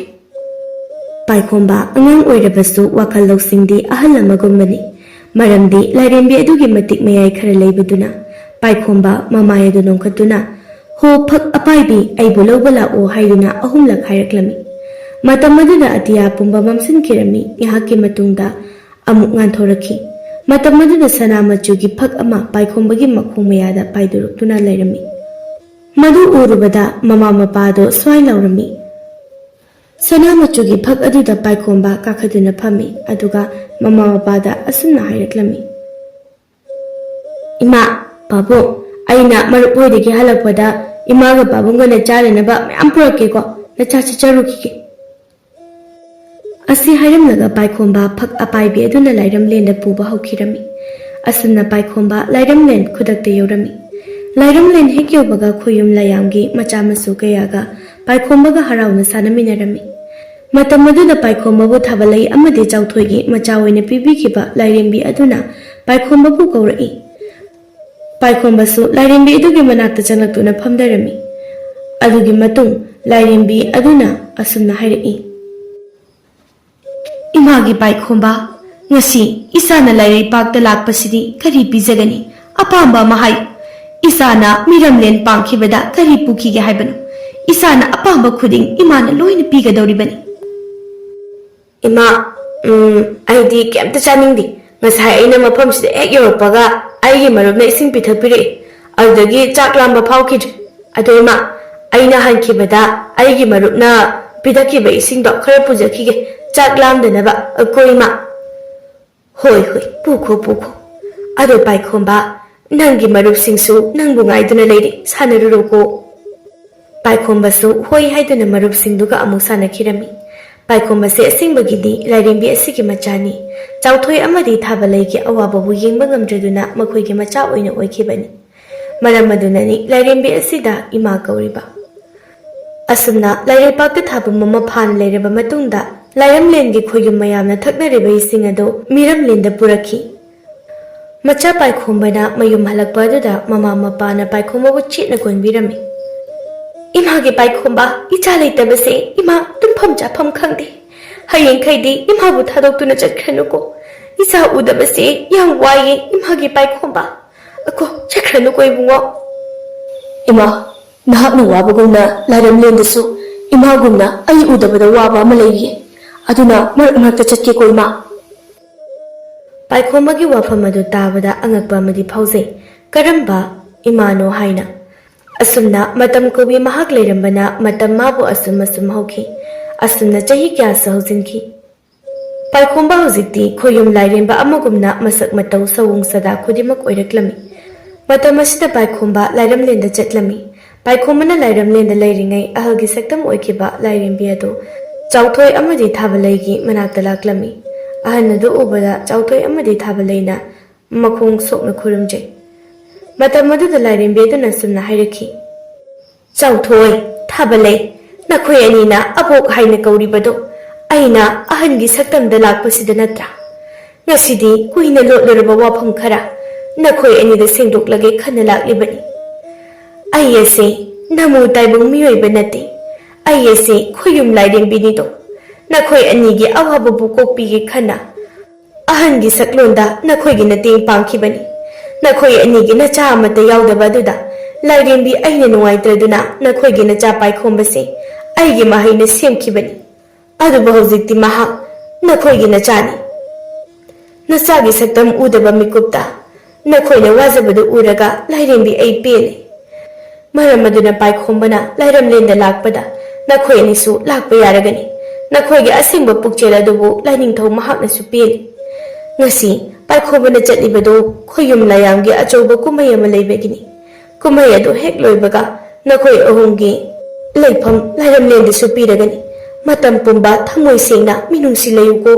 ꯄꯥꯏꯈꯣꯝꯕ ꯑꯉꯥꯡ ꯑꯣꯏꯔꯕꯁꯨ ꯋꯥꯈꯜ ꯂꯧꯁꯤꯡꯗꯤ ꯑꯍꯜ ꯑꯃꯒꯨꯝꯕꯅꯤ꯫ ꯃꯔꯝꯗꯤ ꯂꯥꯏꯔꯦꯝꯕꯤ ꯑꯗꯨꯒꯤ ꯃꯇꯤꯛ ꯃꯌꯥꯏ ꯈꯔ ꯂꯩꯕꯗꯨꯅ ꯄꯥꯏꯈꯣꯝꯕ ꯃꯃꯥꯏ ꯑꯗꯨ ꯅꯣꯡꯈꯠꯇꯨꯅ, "ꯍꯣ ꯐꯛ ꯑꯄꯥꯏꯕꯤ, ꯑꯩꯕꯨ ꯂꯧꯕ ꯂꯥꯛꯑꯣ" ꯍꯥꯏꯗꯨꯅ ꯑꯍꯨꯝꯂꯛ ꯍꯥꯏꯔꯛꯂꯝꯃꯤ꯫ ꯃꯇꯝ ꯑꯗꯨꯗ ꯑꯇꯤꯌꯥ ꯄꯨꯝꯕ ꯃꯝꯁꯤꯟꯈꯤꯔꯝꯃꯤ꯫ ꯉꯥꯏꯍꯥꯛꯀꯤ ꯃꯇꯨꯡꯗ ꯑꯃꯨꯛ ꯉꯥꯟꯊꯣꯔꯛꯈꯤ꯫ ꯃꯇꯝ ꯑꯗꯨꯗ ꯁꯅꯥ ꯃꯆꯨꯒꯤ ꯐꯛ ꯑꯃ ꯄꯥꯏꯈꯣꯝꯕꯒꯤ ꯃꯈꯣꯡ ꯃꯌꯥꯗ ꯄꯥꯏꯗꯣꯔꯛꯇꯨꯅ ꯂꯩꯔꯝꯃꯤ꯫ ꯃꯗꯨ ꯎꯔꯨꯕꯗ ꯃꯃꯥ ꯃꯄꯥꯗꯣ ꯁ꯭ꯋꯥꯏ ꯂꯥꯎꯔꯝꯃꯤ꯫ ꯁꯅꯥ ꯃꯆꯨꯒꯤ ꯐꯛ ꯑꯗꯨꯗ ꯄꯥꯏꯈꯣꯝꯕ ꯀꯥꯈꯠꯇꯨꯅ ꯐꯝꯃꯤ, ꯑꯗꯨꯒ ꯃꯃꯥ ꯃꯄꯥꯗ ꯑꯁꯨꯝꯅ ꯍꯥꯏꯔꯛꯂꯝꯃꯤ, "ꯏꯃꯥ, ꯄꯥꯕꯨꯡ, ꯑꯩꯅ ꯃꯔꯨꯞ ꯍꯣꯏꯗꯒꯤ ꯍꯜꯂꯛꯄꯗ ꯏꯃꯥꯒ ꯄꯥꯕꯨꯡꯒꯅ ꯆꯥꯅꯅꯕ ꯃꯌꯥꯝ ꯄꯨꯔꯛꯀꯦꯀꯣ, ꯅꯆꯥ ꯆꯠꯆꯔꯨꯈꯤꯒꯦ꯫" ꯑꯁꯤ ꯍꯥꯏꯔꯝꯂꯒ ꯄꯥꯏꯈꯣꯝꯕ ꯐꯛ ꯑꯄꯥꯏꯕꯤ ꯑꯗꯨꯅ ꯂꯥꯏꯔꯝꯂꯦꯟꯗ ꯄꯨꯕ ꯍꯧꯈꯤꯔꯝꯃꯤ꯫ ꯑꯁꯨꯝꯅ ꯄꯥꯏꯈꯣꯝꯕ ꯂꯥꯏꯔꯝꯂꯦꯟ ꯈꯨꯗꯛꯇ ꯌꯧꯔꯝꯃꯤ꯫ ꯂꯥꯏꯔꯝꯂꯦꯟ ꯍꯦꯛ ꯌꯧꯕꯒ ꯈꯣꯌꯨꯝ ꯂꯥꯌꯥꯝꯒꯤ ꯃꯆꯥ ꯃꯁꯨ ꯀꯌꯥꯒ ꯄꯥꯏꯈꯣꯝꯕꯒ ꯍꯔꯥꯎꯅ ꯁꯥꯟꯅꯃꯤꯟꯅꯔꯝꯃꯤ꯫ ꯃꯇꯝ ꯑꯗꯨꯗ ꯄꯥꯏꯈꯣꯝꯕꯕꯨ ꯊꯥꯕꯂꯩ ꯑꯃꯗꯤ ꯆꯥꯎꯊꯣꯏꯒꯤ ꯃꯆꯥ ꯑꯣꯏꯅ ꯄꯤꯕꯤꯈꯤꯕ ꯂꯥꯏꯔꯦꯝꯕꯤ ꯑꯗꯨꯅ ꯄꯥꯏꯈꯣꯝꯕꯕꯨ ꯀꯧꯔꯛꯏ꯫ ꯄꯥꯏꯈꯣꯝꯕꯁꯨ ꯂꯥꯏꯔꯦꯝꯕꯤ ꯑꯗꯨꯒꯤ ꯃꯅꯥꯛꯇ ꯆꯪꯂꯛꯇꯨꯅ ꯐꯝꯊꯔꯝꯃꯤ꯫ ꯑꯗꯨꯒꯤ ꯃꯇꯨꯡ ꯂꯥꯏꯔꯦꯝꯕꯤ ꯑꯗꯨꯅ ꯑꯁꯨꯝꯅ ꯍꯥꯏꯔꯛꯏ, "ꯏꯃꯥꯒꯤ ꯄꯥꯏꯈꯣꯝꯕ, ꯉꯁꯤ ꯏꯆꯥꯅ ꯂꯥꯏꯔꯩꯄꯥꯛꯇ ꯂꯥꯛꯄꯁꯤꯗꯤ ꯀꯔꯤ ꯄꯤꯖꯒꯅꯤ? ꯑꯄꯥꯝꯕ ꯑꯃ ꯍꯥꯏꯌꯨ꯫ ꯏꯆꯥꯅ ꯃꯤꯔꯝꯂꯦꯟ ꯄꯥꯡꯈꯤꯕꯗ ꯀꯔꯤ ꯄꯨꯈꯤꯒꯦ ꯍꯥꯏꯕꯅꯣ? ꯏꯆꯥꯅ ꯑꯄꯥꯝꯕ ꯈꯨꯗꯤꯡ ꯏꯃꯥꯅ ꯂꯣꯏꯅ ꯄꯤꯒꯗꯧꯔꯤꯕꯅꯤ꯫" ꯏꯃꯥ, ꯎꯝ, ꯑꯩꯗꯤ ꯀꯩꯝꯇ ꯆꯥꯅꯤꯡꯗꯦ꯫ ꯉꯁꯥꯏ ꯑꯩꯅ ꯃꯐꯝꯁꯤꯗ ꯍꯦꯛ ꯌꯧꯔꯛꯄꯒ ꯑꯩꯒꯤ ꯃꯔꯨꯞꯅ ꯏꯁꯤꯡ ꯄꯤꯊꯛꯄꯤꯔꯛꯑꯦ꯫ ꯑꯗꯨꯗꯒꯤ ꯆꯥꯛ ꯂꯥꯝꯕ ꯐꯥꯎꯈꯤꯗ꯭ꯔꯦ꯫ ꯑꯗꯣ ꯏꯃꯥ, ꯑꯩꯅ ꯍꯟꯈꯤꯕꯗ ꯑꯩꯒꯤ ꯃꯔꯨꯞꯅ ꯄꯤꯊꯛꯈꯤꯕ ꯏꯁꯤꯡꯗꯣ ꯈꯔ ꯄꯨꯖꯈꯤꯒꯦ, ꯆꯥꯛ ꯂꯥꯝꯗꯅꯕ꯫ ꯑꯀꯣ ꯏꯃꯥ꯫ ꯍꯣꯏ, ꯍꯣꯏ, ꯄꯨꯈꯣ, ꯄꯨꯈꯣ꯫ ꯑꯗꯣ ꯄꯥꯏꯈꯣꯝꯕ, ꯅꯪꯒꯤ ꯃꯔꯨꯞꯁꯤꯡꯁꯨ ꯅꯪꯕꯨ ꯉꯥꯏꯗꯨꯅ ꯂꯩꯔꯤ, ꯁꯥꯟꯅꯔꯨꯔꯣꯀꯣ꯫ ꯄꯥꯏꯈꯣꯝꯕꯁꯨ ꯍꯣꯏ ꯍꯥꯏꯗꯨꯅ ꯃꯔꯨꯞꯁꯤꯡꯗꯨꯒ ꯑꯃꯨꯛ ꯁꯥꯟꯅꯈꯤꯔꯝꯃꯤ꯫ ꯄꯥꯏꯈꯣꯝꯕꯁꯦ ꯑꯁꯦꯡꯕꯒꯤꯗꯤ ꯂꯥꯏꯔꯦꯝꯕꯤ ꯑꯁꯤꯒꯤ ꯃꯆꯥꯅꯤ꯫ ꯆꯥꯎꯊꯣꯏ ꯑꯃꯗꯤ ꯊꯥꯕꯂꯩꯒꯤ ꯑꯋꯥꯕꯕꯨ ꯌꯦꯡꯕ ꯉꯝꯗ꯭ꯔꯗꯨꯅ ꯃꯈꯣꯏꯒꯤ ꯃꯆꯥ ꯑꯣꯏꯅ ꯑꯣꯏꯈꯤꯕꯅꯤ꯫ ꯃꯔꯝ ꯑꯗꯨꯅꯅꯤ ꯂꯥꯏꯔꯦꯝꯕꯤ ꯑꯁꯤꯗ ꯏꯃꯥ ꯀꯧꯔꯤꯕ꯫ ꯑꯁꯨꯝꯅ ꯂꯥꯏꯔꯩꯄꯥꯛꯇ ꯊꯥꯕ ꯑꯃ ꯐꯥꯅ ꯂꯩꯔꯕ ꯃꯇꯨꯡꯗ, ꯂꯥꯏꯔꯝꯂꯦꯟꯒꯤ ꯈꯣꯏꯌꯨꯝ ꯃꯌꯥꯝꯅ ꯊꯛꯅꯔꯤꯕ ꯏꯁꯤꯡ ꯑꯗꯨ ꯃꯤꯔꯝꯂꯦꯟꯗ ꯄꯨꯔꯛꯈꯤ꯫ ꯃꯆꯥ ꯄꯥꯏꯈꯣꯝꯕꯅ ꯃꯌꯨꯝ ꯍꯜꯂꯛꯄ ꯑꯗꯨꯗ ꯃꯃꯥ ꯃꯄꯥꯅ ꯄꯥꯏꯈꯣꯝꯕꯕꯨ ꯆꯦꯠꯅ ꯀꯣꯟꯕꯤꯔꯝꯃꯤ꯫ "ꯏꯃꯥꯒꯤ ꯄꯥꯏꯈꯣꯝꯕ, ꯏꯆꯥ ꯂꯩꯇꯕꯁꯦ ꯏꯃꯥ ꯇꯨꯝꯐꯝ ꯆꯥꯐꯝ ꯈꯪꯗꯦ꯫ ꯍꯌꯦꯡꯈꯩꯗꯤ ꯏꯃꯥꯕꯨ ꯊꯥꯗꯣꯛꯇꯨꯅ ꯆꯠꯈ꯭ꯔꯅꯨꯀꯣ꯫ ꯏꯆꯥ ꯎꯗꯕꯁꯦ ꯌꯥꯝ ꯋꯥꯏꯌꯦ ꯏꯃꯥꯒꯤ ꯄꯥꯏꯈꯣꯝꯕ꯫ ꯑꯀꯣ, ꯆꯠꯈ꯭ꯔꯅꯨꯀꯣ ꯏꯕꯨꯡꯉꯣ꯫" "ꯏꯃꯥ, ꯅꯍꯥꯛꯅ ꯋꯥꯕꯒꯨꯝꯅ ꯂꯥꯏꯔꯝꯂꯦꯟꯗꯁꯨ ꯏꯃꯥꯒꯨꯝꯅ ꯑꯩ ꯎꯗꯕꯗ ꯋꯥꯕ ꯑꯃ ꯂꯩꯔꯤꯌꯦ꯫ ꯑꯗꯨꯅ ꯃꯔꯛ ꯃꯔꯛꯇ ꯆꯠꯀꯦꯀꯣ ꯏꯃꯥ꯫" ꯄꯥꯏꯈꯣꯝꯕꯒꯤ ꯋꯥꯐꯝ ꯑꯗꯨ ꯇꯥꯕꯗ ꯑꯉꯛꯄ ꯑꯃꯗꯤ ꯐꯥꯎꯖꯩ꯫ ꯀꯔꯝꯕ ꯏꯃꯥꯅꯣ ꯍꯥꯏꯅ꯫ ꯑꯁꯨꯝꯅ ꯃꯇꯝ ꯀꯧꯕꯤ ꯃꯍꯥꯛ ꯂꯩꯔꯝꯕꯅ ꯃꯇꯝ ꯃꯥꯕꯨ ꯑꯁꯨꯝ ꯑꯁꯨꯝ ꯍꯧꯈꯤ꯫ ꯑꯁꯨꯝꯅ ꯆꯍꯤ ꯀꯌꯥꯁꯨ ꯍꯧꯖꯤꯟꯈꯤ꯫ ꯄꯥꯏꯈꯣꯝꯕ ꯍꯧꯖꯤꯛꯇꯤ ꯈꯣꯌꯨꯝ ꯂꯥꯏꯔꯦꯝꯕ ꯑꯃꯒꯨꯝꯅ ꯃꯁꯛ ꯃꯇꯧ ꯁꯑꯣꯡ ꯁꯥꯗꯥ ꯈꯨꯗꯤꯡꯃꯛ ꯑꯣꯏꯔꯛꯂꯝꯃꯤ꯫ ꯃꯇꯝ ꯑꯁꯤꯗ ꯄꯥꯏꯈꯣꯝꯕ ꯂꯥꯏꯔꯝꯂꯦꯟꯗ ꯆꯠꯂꯝꯃꯤ꯫ ꯄꯥꯏꯈꯣꯝꯕꯅ ꯂꯥꯏꯔꯝꯂꯦꯟꯗ ꯂꯩꯔꯤꯉꯩ ꯑꯍꯜꯒꯤ ꯁꯛꯇꯝ ꯑꯣꯏꯈꯤꯕ ꯂꯥꯏꯔꯦꯝꯕꯤ ꯑꯗꯨ ꯆꯥꯎꯊꯣꯏ ꯑꯃꯗꯤ ꯊꯥꯕꯂꯩꯒꯤ ꯃꯅꯥꯛꯇ ꯂꯥꯛꯂꯝꯃꯤ꯫ ꯑꯍꯜ ꯑꯗꯨ ꯎꯕꯗ ꯆꯥꯎꯊꯣꯏ ꯑꯃꯗꯤ ꯊꯥꯕꯂꯩꯅ ꯃꯈꯣꯡ ꯁꯣꯛꯅ ꯈꯨꯔꯨꯝꯖꯩ꯫ ꯃꯇꯝ ꯑꯗꯨꯗ ꯂꯥꯏꯔꯦꯝꯕꯤ ꯑꯗꯨꯅ ꯑꯁꯨꯝꯅ ꯍꯥꯏꯔꯛꯈꯤ, "ꯆꯥꯎꯊꯣꯏ, ꯊꯥꯕꯂꯩ, ꯅꯈꯣꯏ ꯑꯅꯤꯅ ꯑꯕꯣꯛ ꯍꯥꯏꯅ ꯀꯧꯔꯤꯕꯗꯣ ꯑꯩꯅ ꯑꯍꯟꯒꯤ ꯁꯛꯇꯝꯗ ꯂꯥꯛꯄꯁꯤꯗ ꯅꯠꯇ꯭ꯔꯥ? ꯉꯁꯤꯗꯤ ꯀꯨꯏꯅ ꯂꯣꯠꯂꯨꯔꯕ ꯋꯥꯐꯝ ꯈꯔ ꯅꯈꯣꯏ ꯑꯅꯤꯗ ꯁꯦꯡꯗꯣꯛꯂꯒꯦ ꯈꯟꯅ ꯂꯥꯛꯂꯤꯕꯅꯤ꯫ ꯑꯩ ꯑꯁꯦ ꯅꯃꯨ ꯇꯥꯏꯕꯪ ꯃꯤꯑꯣꯏꯕ ꯅꯠꯇꯦ꯫ ꯑꯩ ꯑꯁꯦ ꯈꯣꯌꯨꯝ ꯂꯥꯏꯔꯦꯝꯕꯤꯅꯤꯗꯣ꯫ ꯅꯈꯣꯏ ꯑꯅꯤꯒꯤ ꯑꯋꯥꯕꯕꯨ ꯀꯣꯛꯄꯤꯒꯦ ꯈꯟꯅ ꯑꯍꯟꯒꯤ ꯁꯛꯂꯣꯟꯗ ꯅꯈꯣꯏꯒꯤ ꯃꯇꯦꯡ ꯄꯥꯡꯈꯤꯕꯅꯤ꯫ ꯅꯈꯣꯏ ꯑꯅꯤꯒꯤ ꯅꯆꯥ ꯑꯃꯠꯇ ꯌꯥꯎꯗꯕ ꯑꯗꯨꯗ ꯂꯥꯏꯔꯦꯝꯕꯤ ꯑꯩꯅ ꯅꯨꯡꯉꯥꯏꯇ꯭ꯔꯗꯨꯅ ꯅꯈꯣꯏꯒꯤ ꯅꯆꯥ ꯄꯥꯏꯈꯣꯝꯕꯁꯦ ꯑꯩꯒꯤ ꯃꯍꯩꯅ ꯁꯦꯝꯈꯤꯕꯅꯤ꯫ ꯑꯗꯨꯕꯨ ꯍꯧꯖꯤꯛꯇꯤ ꯃꯍꯥꯛ ꯅꯈꯣꯏꯒꯤ ꯅꯆꯥꯅꯤ꯫ ꯅꯆꯥꯒꯤ ꯁꯛꯇꯝ ꯎꯗꯕ ꯃꯤꯀꯨꯞꯇ ꯅꯈꯣꯏꯅ ꯋꯥꯖꯕꯗꯨ ꯎꯔꯒ ꯂꯥꯏꯔꯦꯝꯕꯤ ꯑꯩ ꯄꯦꯜꯂꯦ꯫ ꯃꯔꯝ ꯑꯗꯨꯅ ꯄꯥꯏꯈꯣꯝꯕꯅ ꯂꯥꯏꯔꯝꯂꯦꯟꯗ ꯂꯥꯛꯄꯗ ꯅꯈꯣꯏ ꯑꯅꯤꯁꯨ ꯂꯥꯛꯄ ꯌꯥꯔꯒꯅꯤ꯫ ꯅꯈꯣꯏꯒꯤ ꯑꯁꯦꯡꯕ ꯄꯨꯛꯆꯦꯜ ꯑꯗꯨꯕꯨ ꯂꯥꯏꯅꯤꯡꯊꯧ ꯃꯍꯥꯛꯅꯁꯨ ꯄꯦꯜꯂꯤ꯫ ꯉꯁꯤ ꯄꯥꯏꯈꯣꯝꯕꯅ ꯆꯠꯂꯤꯕꯗꯨ ꯈꯣꯌꯨꯝ ꯂꯥꯌꯥꯝꯒꯤ ꯑꯆꯧꯕ ꯀꯨꯝꯍꯩ ꯑꯃ ꯂꯩꯕꯒꯤꯅꯤ꯫ ꯀꯨꯝꯍꯩ ꯑꯗꯨ ꯍꯦꯛ ꯂꯣꯏꯕꯒ ꯅꯈꯣꯏ ꯑꯍꯨꯝꯒꯤ ꯂꯩꯐꯝ ꯂꯥꯏꯔꯝꯂꯦꯟꯗꯁꯨ ꯄꯤꯔꯒꯅꯤ꯫ ꯃꯇꯝ ꯄꯨꯝꯕ ꯊꯃꯣꯏ ꯁꯦꯡꯅ ꯃꯤꯅꯨꯡꯁꯤ ꯂꯩꯌꯨꯀꯣ꯫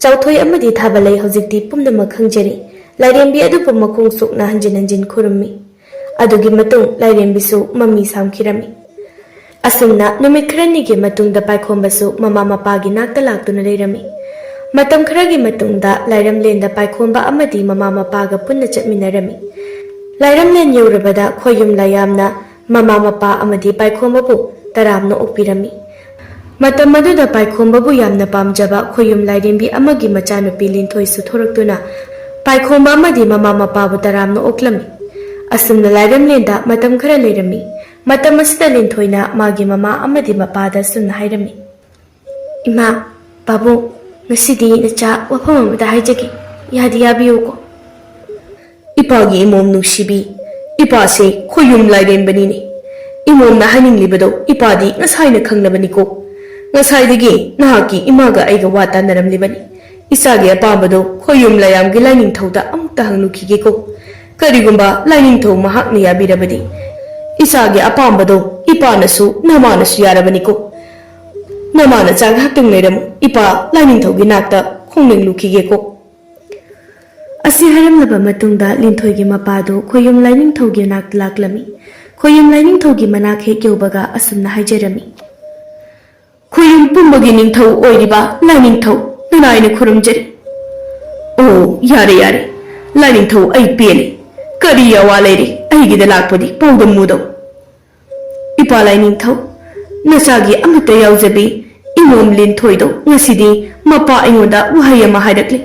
ꯆꯥꯎꯊꯣꯏ ꯑꯃꯗꯤ ꯊꯥꯕ ꯂꯩ ꯍꯧꯖꯤꯛꯇꯤ ꯄꯨꯝꯅꯃꯛ ꯈꯪꯖꯔꯤ꯫ ꯂꯥꯏꯔꯦꯝꯕꯤ ꯑꯗꯨꯕꯨ ꯃꯈꯣꯡ ꯁꯣꯛꯅ ꯍꯟꯖꯤꯟ ꯍꯟꯖꯤꯟ ꯈꯨꯔꯨꯝꯃꯤ꯫ ꯑꯗꯨꯒꯤ ꯃꯇꯨꯡ ꯂꯥꯏꯔꯦꯝꯕꯤꯁꯨ ꯃꯃꯤ ꯁꯥꯝꯈꯤꯔꯝꯃꯤ꯫ ꯑꯁꯨꯝꯅ ꯅꯨꯃꯤꯠ ꯈꯔꯅꯤꯒꯤ ꯃꯇꯨꯡꯗ ꯄꯥꯏꯈꯣꯝꯕꯁꯨ ꯃꯃꯥ ꯃꯄꯥꯒꯤ ꯅꯥꯛꯇ ꯂꯥꯛꯇꯨꯅ ꯂꯩꯔꯝꯃꯤ꯫ ꯃꯇꯝ ꯈꯔꯒꯤ ꯃꯇꯨꯡꯗ ꯂꯥꯏꯔꯝꯂꯦꯟꯗ ꯄꯥꯏꯈꯣꯝꯕ ꯑꯃꯗꯤ ꯃꯃꯥ ꯃꯄꯥꯒ ꯄꯨꯟꯅ ꯆꯠꯃꯤꯟꯅꯔꯝꯃꯤ꯫ ꯂꯥꯏꯔꯝꯂꯦꯟ ꯌꯧꯔꯕꯗ ꯈꯣꯌꯨꯝ ꯂꯥꯌꯥꯝꯅ ꯃꯃꯥ ꯃꯄꯥ ꯑꯃꯗꯤ ꯄꯥꯏꯈꯣꯝꯕꯕꯨ ꯇꯔꯥꯝꯅ ꯑꯣꯛꯄꯤꯔꯝꯃꯤ꯫ ꯃꯇꯝ ꯑꯗꯨꯗ ꯄꯥꯏꯈꯣꯝꯕꯕꯨ ꯌꯥꯝꯅ ꯄꯥꯝꯖꯕ ꯈꯣꯌꯨꯝ ꯂꯥꯏꯔꯦꯝꯕꯤ ꯑꯃꯒꯤ ꯃꯆꯥꯅꯨꯄꯤ ꯂꯤꯟꯊꯣꯏꯁꯨ ꯊꯣꯔꯛꯇꯨꯅ ꯄꯥꯏꯈꯣꯝꯕ ꯑꯃꯗꯤ ꯃꯃꯥ ꯃꯄꯥꯕꯨ ꯇꯔꯥꯝꯅ ꯑꯣꯛꯂꯝꯃꯤ꯫ ꯑꯁꯨꯝꯅ ꯂꯥꯏꯔꯝꯂꯦꯟꯗ ꯃꯇꯝ ꯈꯔ ꯂꯩꯔꯝꯃꯤ꯫ ꯃꯇꯝ ꯑꯁꯤꯗ ꯂꯤꯟꯊꯣꯏꯅ ꯃꯥꯒꯤ ꯃꯃꯥ ꯑꯃꯗꯤ ꯃꯄꯥꯗ ꯑꯁꯨꯝꯅ ꯍꯥꯏꯔꯝꯃꯤ, "ꯏꯃꯥ, ꯄꯥꯕꯨꯡ, ꯉꯁꯤꯗꯤ ꯅꯆꯥ ꯋꯥꯐꯝ ꯑꯃꯗ ꯍꯥꯏꯖꯒꯦ, ꯌꯥꯗꯤ ꯌꯥꯕꯤꯌꯨꯀꯣ?" "ꯏꯄꯥꯒꯤ ꯏꯃꯣꯝ ꯅꯨꯡꯁꯤꯕꯤ, ꯏꯄꯥꯁꯦ ꯈꯣꯌꯨꯝ ꯂꯥꯏꯔꯦꯝꯕꯅꯤꯅꯦ꯫ ꯏꯃꯣꯝꯅ ꯍꯥꯏꯅꯤꯡꯂꯤꯕꯗꯣ ꯏꯄꯥꯗꯤ ꯉꯁꯥꯏꯅ ꯈꯪꯂꯕꯅꯤꯀꯣ꯫ ꯉꯁꯥꯏꯗꯒꯤ ꯅꯍꯥꯛꯀꯤ ꯏꯃꯥꯒ ꯑꯩꯒ ꯋꯥ ꯇꯥꯟꯅꯔꯝꯂꯤꯕꯅꯤ꯫ ꯏꯆꯥꯒꯤ ꯑꯄꯥꯝꯕꯗꯣ ꯈꯣꯌꯨꯝ ꯂꯥꯌꯥꯝꯒꯤ ꯂꯥꯏꯅꯤꯡꯊꯧꯗ ꯑꯃꯨꯛꯇ ꯍꯪꯂꯨꯈꯤꯒꯦꯀꯣ꯫ ꯀꯔꯤꯒꯨꯝꯕ ꯂꯥꯏꯅꯤꯡꯊꯧ ꯃꯍꯥꯛꯅ ꯌꯥꯕꯤꯔꯕꯗꯤ ꯏꯆꯥꯒꯤ ꯑꯄꯥꯝꯕꯗꯣ ꯏꯄꯥꯅꯁꯨ ꯅꯃꯥꯅꯁꯨ ꯌꯥꯔꯕꯅꯤꯀꯣ꯫ ꯅꯃꯥ ꯅꯆꯥ ꯉꯥꯏꯍꯥꯛꯇꯪ ꯂꯩꯔꯝꯃꯨ, ꯏꯄꯥ ꯂꯥꯏꯅꯤꯡꯊꯧꯒꯤ ꯅꯥꯛꯇ ꯈꯣꯡꯅꯤꯡꯂꯨꯈꯤꯒꯦꯀꯣ꯫" ꯑꯁꯤ ꯍꯥꯏꯔꯝꯂꯕ ꯃꯇꯨꯡꯗ ꯂꯤꯟꯊꯣꯏꯒꯤ ꯃꯄꯥꯗꯨ ꯈꯣꯌꯨꯝ ꯂꯥꯏꯅꯤꯡꯊꯧꯒꯤ ꯅꯥꯛꯇ ꯂꯥꯛꯂꯝꯃꯤ꯫ ꯈꯣꯌꯨꯝ ꯂꯥꯏꯅꯤꯡꯊꯧꯒꯤ ꯃꯅꯥꯛ ꯍꯦꯛ ꯌꯧꯕꯒ ꯑꯁꯨꯝꯅ ꯍꯥꯏꯖꯔꯝꯃꯤ, "ꯈꯣꯌꯨꯝ ꯄꯨꯝꯕꯒꯤ ꯅꯤꯡꯊꯧ ꯑꯣꯏꯔꯤꯕ ꯂꯥꯏꯅꯤꯡꯊꯧ, ꯅꯅꯥꯏꯅ ꯈꯨꯔꯨꯝꯖꯔꯤ꯫" "ꯑꯣ, ꯌꯥꯔꯦ, ꯌꯥꯔꯦ, ꯂꯥꯏꯅꯤꯡꯊꯧ, ꯑꯩ ꯄꯦꯜꯂꯦ꯫ ꯀꯔꯤ ꯑꯋꯥ ꯂꯩꯔꯦ ꯑꯩꯒꯤꯗ ꯂꯥꯛꯄꯗꯤ? ꯄꯥꯎꯗꯝꯃꯨꯗꯧ꯫" "ꯏꯄꯥ ꯂꯥꯏꯅꯤꯡꯊꯧ, ꯅꯆꯥꯒꯤ ꯑꯃꯠꯇ ꯌꯥꯎꯖꯕꯤ ꯏꯃꯣꯝ ꯂꯤꯟꯊꯣꯏꯗꯣ ꯉꯁꯤꯗꯤ ꯃꯄꯥ ꯑꯩꯉꯣꯟꯗ ꯋꯥꯍꯩ ꯑꯃ ꯍꯥꯏꯔꯛꯂꯦ꯫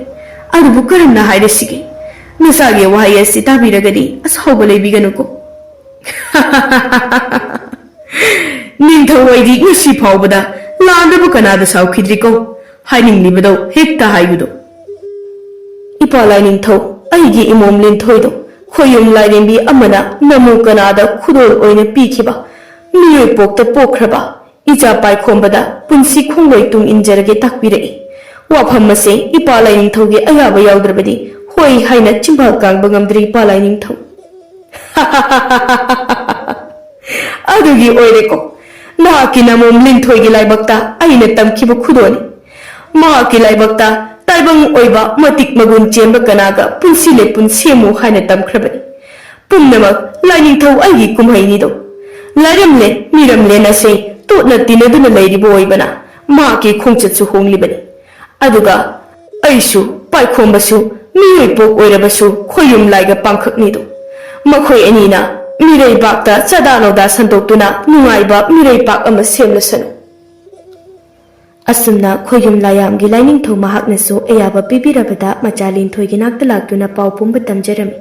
ꯑꯗꯨꯕꯨ ꯀꯔꯝꯅ ꯍꯥꯏꯔꯁꯤꯒꯦ? ꯅꯆꯥꯒꯤ ꯋꯥꯍꯩ ꯑꯁꯤ ꯇꯥꯕꯤꯔꯒꯗꯤ ꯑꯁꯥꯎꯕ ꯂꯩꯕꯤꯒꯅꯨꯀꯣ꯫" "ꯅꯤꯡꯊꯧ ꯑꯩꯗꯤ ꯉꯁꯤ ꯐꯥꯎꯕꯗ ꯂꯥꯟꯗꯕ ꯀꯅꯥꯗ ꯁꯥꯎꯈꯤꯗ꯭ꯔꯤꯀꯣ꯫ ꯍꯥꯏꯅꯤꯡꯂꯤꯕꯗꯣ ꯍꯦꯛꯇ ꯍꯥꯏꯌꯨꯗꯣ꯫ ꯏꯄꯥ ꯂꯥꯏꯅꯤꯡꯊꯧ, ꯑꯩꯒꯤ ꯏꯃꯣꯝ ꯂꯤꯟꯊꯣꯏꯗꯣ ꯈꯣꯌꯨꯝ ꯂꯥꯏꯔꯦꯝꯕꯤ ꯑꯃꯅ ꯅꯃꯨ ꯀꯅꯥꯗ ꯈꯨꯗꯣꯜ ꯑꯣꯏꯅ ꯄꯤꯈꯤꯕ, ꯃꯤꯑꯣꯏ ꯄꯣꯛꯇ ꯄꯣꯛꯈ꯭ꯔꯕ ꯏꯆꯥ ꯄꯥꯏꯈꯣꯝꯕꯗ ꯄꯨꯟꯁꯤ ꯈꯣꯡꯂꯣꯏ ꯇꯨꯡ ꯏꯟꯖꯔꯒꯦ ꯇꯥꯛꯄꯤꯔꯛꯏ꯫ ꯋꯥꯐꯝ ꯑꯁꯦ ꯏꯄꯥ ꯂꯥꯏꯅꯤꯡꯊꯧꯒꯤ ꯑꯌꯥꯕ ꯌꯥꯎꯗ꯭ꯔꯕꯗꯤ ꯍꯣꯏ ꯍꯥꯏꯅ ꯆꯤꯝꯕꯥꯜ ꯀꯥꯡꯕ ꯉꯝꯗ꯭ꯔꯦ ꯏꯄꯥ ꯂꯥꯏꯅꯤꯡꯊꯧ꯫ ꯑꯗꯨꯒꯤ ꯑꯣꯏꯔꯦꯀꯣ, ꯅꯍꯥꯛꯀꯤ ꯅꯃꯣꯝ ꯂꯤꯟꯊꯣꯏꯒꯤ ꯂꯥꯏꯕꯛꯇ ꯑꯩꯅ ꯇꯝꯈꯤꯕ ꯈꯨꯗꯣꯜꯅꯤ꯫ ꯃꯍꯥꯛꯀꯤ ꯂꯥꯏꯕꯛꯇ ꯇꯥꯏꯕꯪ ꯑꯣꯏꯕ ꯃꯇꯤꯛ ꯃꯒꯨꯟ ꯆꯦꯟꯕ ꯀꯅꯥꯒ ꯄꯨꯟꯁꯤ ꯂꯦꯞꯄꯨꯟ ꯁꯦꯝꯃꯨ ꯍꯥꯏꯅ ꯇꯝꯈ꯭ꯔꯕꯅꯤ꯫ ꯄꯨꯝꯅꯃꯛ ꯂꯥꯏꯅꯤꯡꯊꯧ ꯑꯩꯒꯤ ꯀꯨꯝꯍꯩꯅꯤꯗꯣ꯫ ꯂꯥꯏꯔꯝꯂꯦꯟ ꯃꯤꯔꯝꯂꯦꯟ ꯑꯁꯦ ꯇꯣꯠꯅ ꯇꯤꯟꯅꯗꯨꯅ ꯂꯩꯔꯤꯕ ꯑꯣꯏꯕꯅ ꯃꯍꯥꯛꯀꯤ ꯈꯣꯡꯆꯠꯁꯨ ꯍꯣꯡꯂꯤꯕꯅꯤ꯫ ꯑꯗꯨꯒ ꯑꯩꯁꯨ, ꯄꯥꯏꯈꯣꯝꯕꯁꯨ, ꯃꯤꯑꯣꯏ ꯄꯣꯛ ꯑꯣꯏꯔꯕꯁꯨ ꯈꯣꯌꯨꯝ ꯂꯥꯏꯒ ꯄꯥꯡꯈꯛꯅꯤꯗꯣ꯫ ꯃꯈꯣꯏ ꯑꯅꯤꯅ ꯃꯤꯔꯩꯕꯥꯛꯇ ꯆꯥꯗꯥ ꯅꯧꯗꯥ ꯁꯟꯗꯣꯛꯇꯨꯅ ꯅꯨꯡꯉꯥꯏꯕ ꯃꯤꯔꯩꯄꯥꯛ ꯑꯃ ꯁꯦꯝꯂꯁꯅꯨ꯫ ꯑꯁꯨꯝꯅ ꯈꯣꯌꯨꯝ ꯂꯥꯏꯌꯥꯝꯒꯤ ꯂꯥꯏꯅꯤꯡꯊꯧ ꯃꯍꯥꯛꯅꯁꯨ ꯑꯌꯥꯕ ꯄꯤꯕꯤꯔꯕꯗ ꯃꯆꯥ ꯂꯤꯟꯊꯣꯏꯒꯤ ꯅꯥꯛꯇ ꯂꯥꯛꯇꯨꯅ ꯄꯥꯎ ꯄꯨꯝꯕ ꯇꯝꯖꯔꯝꯃꯤ꯫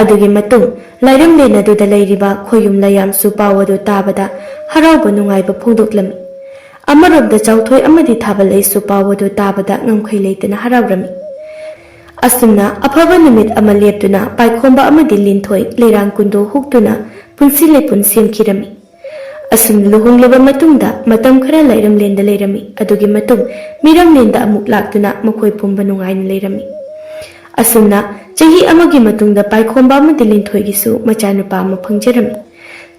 ꯑꯗꯨꯒꯤ ꯃꯇꯨꯡ ꯂꯥꯏꯔꯝꯂꯦꯟ ꯑꯗꯨꯗ ꯂꯩꯔꯤꯕ ꯈꯣꯌꯨꯝ ꯂꯥꯏꯌꯥꯝꯁꯨ ꯄꯥꯎ ꯑꯗꯨ ꯇꯥꯕꯗ ꯍꯔꯥꯎꯕ ꯅꯨꯡꯉꯥꯏꯕ ꯐꯣꯡꯗꯣꯛꯂꯝꯃꯤ꯫ ꯑꯃꯔꯣꯝꯗ ꯆꯥꯎꯊꯣꯏ ꯑꯃꯗꯤ ꯊꯥꯕꯜ ꯂꯩꯁꯨ ꯄꯥꯎ ꯑꯗꯨ ꯇꯥꯕꯗ ꯉꯝꯈꯩ ꯂꯩꯇꯅ ꯍꯔꯥꯎꯔꯝꯃꯤ꯫ ꯑꯁꯨꯝꯅ ꯑꯐꯕ ꯅꯨꯃꯤꯠ ꯑꯃ ꯂꯦꯞꯇꯨꯅ ꯄꯥꯏꯈꯣꯝꯕ ꯑꯃꯗꯤ ꯂꯤꯟꯊꯣꯏ ꯂꯩꯔꯥꯡ ꯀꯨꯟꯗꯣ ꯍꯨꯛꯇꯨꯅ ꯄꯨꯟꯁꯤ ꯂꯩꯄꯨꯟ ꯁꯦꯝꯈꯤꯔꯝꯃꯤ꯫ ꯑꯁꯨꯝ ꯂꯨꯍꯣꯡꯂꯕ ꯃꯇꯨꯡꯗ ꯃꯇꯝ ꯈꯔ ꯂꯥꯏꯔꯝꯂꯦꯟꯗ ꯂꯩꯔꯝꯃꯤ꯫ ꯑꯗꯨꯒꯤ ꯃꯇꯨꯡ ꯃꯤꯔꯝꯂꯦꯟꯗ ꯑꯃꯨꯛ ꯂꯥꯛꯇꯨꯅ ꯃꯈꯣꯏ ꯄꯨꯝꯕ ꯅꯨꯡꯉꯥꯏꯅ ꯂꯩꯔꯝꯃꯤ꯫ ꯑꯁꯨꯝꯅ ꯆꯍꯤ ꯑꯃꯒꯤ ꯃꯇꯨꯡꯗ ꯄꯥꯏꯈꯣꯝꯕ ꯑꯃꯗꯤ ꯂꯤꯟꯊꯣꯏꯒꯤꯁꯨ ꯃꯆꯥꯅꯨꯄꯥ ꯑꯃ ꯐꯪꯖꯔꯝꯃꯤ꯫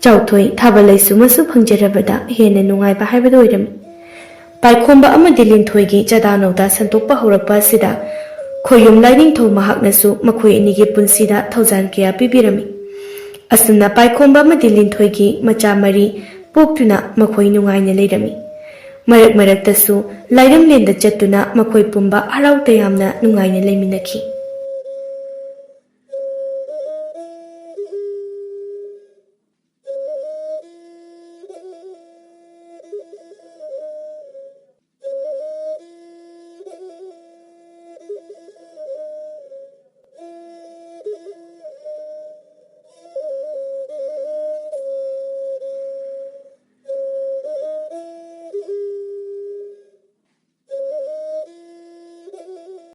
ꯆꯥꯎꯊꯣꯏ ꯊꯥꯕ ꯂꯩꯁꯨ ꯃꯁꯨ ꯐꯪꯖꯔꯕꯗ ꯍꯦꯟꯅ ꯅꯨꯡꯉꯥꯏꯕ ꯍꯥꯏꯕꯗꯨ ꯑꯣꯏꯔꯝꯃꯤ꯫ ꯄꯥꯏꯈꯣꯝꯕ ꯑꯃꯗꯤ ꯂꯤꯟꯊꯣꯏꯒꯤ ꯆꯥꯗꯥ ꯅꯧꯗꯥ ꯁꯟꯗꯣꯛꯄ ꯍꯧꯔꯛꯄ ꯑꯁꯤꯗ ꯈꯣꯌꯨꯝ ꯂꯥꯏꯅꯤꯡꯊꯧ ꯃꯍꯥꯛꯅꯁꯨ ꯃꯈꯣꯏ ꯑꯅꯤꯒꯤ ꯄꯨꯟꯁꯤꯗ ꯊꯧꯖꯥꯜ ꯀꯌꯥ ꯄꯤꯕꯤꯔꯝꯃꯤ꯫ ꯑꯁꯨꯝꯅ ꯄꯥꯏꯈꯣꯝꯕ ꯑꯃꯗꯤ ꯂꯤꯟꯊꯣꯏꯒꯤ ꯃꯆꯥ ꯃꯔꯤ ꯄꯣꯛꯇꯨꯅ ꯃꯈꯣꯏ ꯅꯨꯡꯉꯥꯏꯅ ꯂꯩꯔꯝꯃꯤ꯫ ꯃꯔꯛ ꯃꯔꯛꯇꯁꯨ ꯂꯥꯏꯔꯝꯂꯦꯟꯗ ꯆꯠꯇꯨꯅ ꯃꯈꯣꯏ ꯄꯨꯝꯕ ꯍꯔꯥꯎ ꯇꯌꯥꯝꯅ ꯅꯨꯡꯉꯥꯏꯅ ꯂꯩꯃꯤꯟꯅꯈꯤ꯫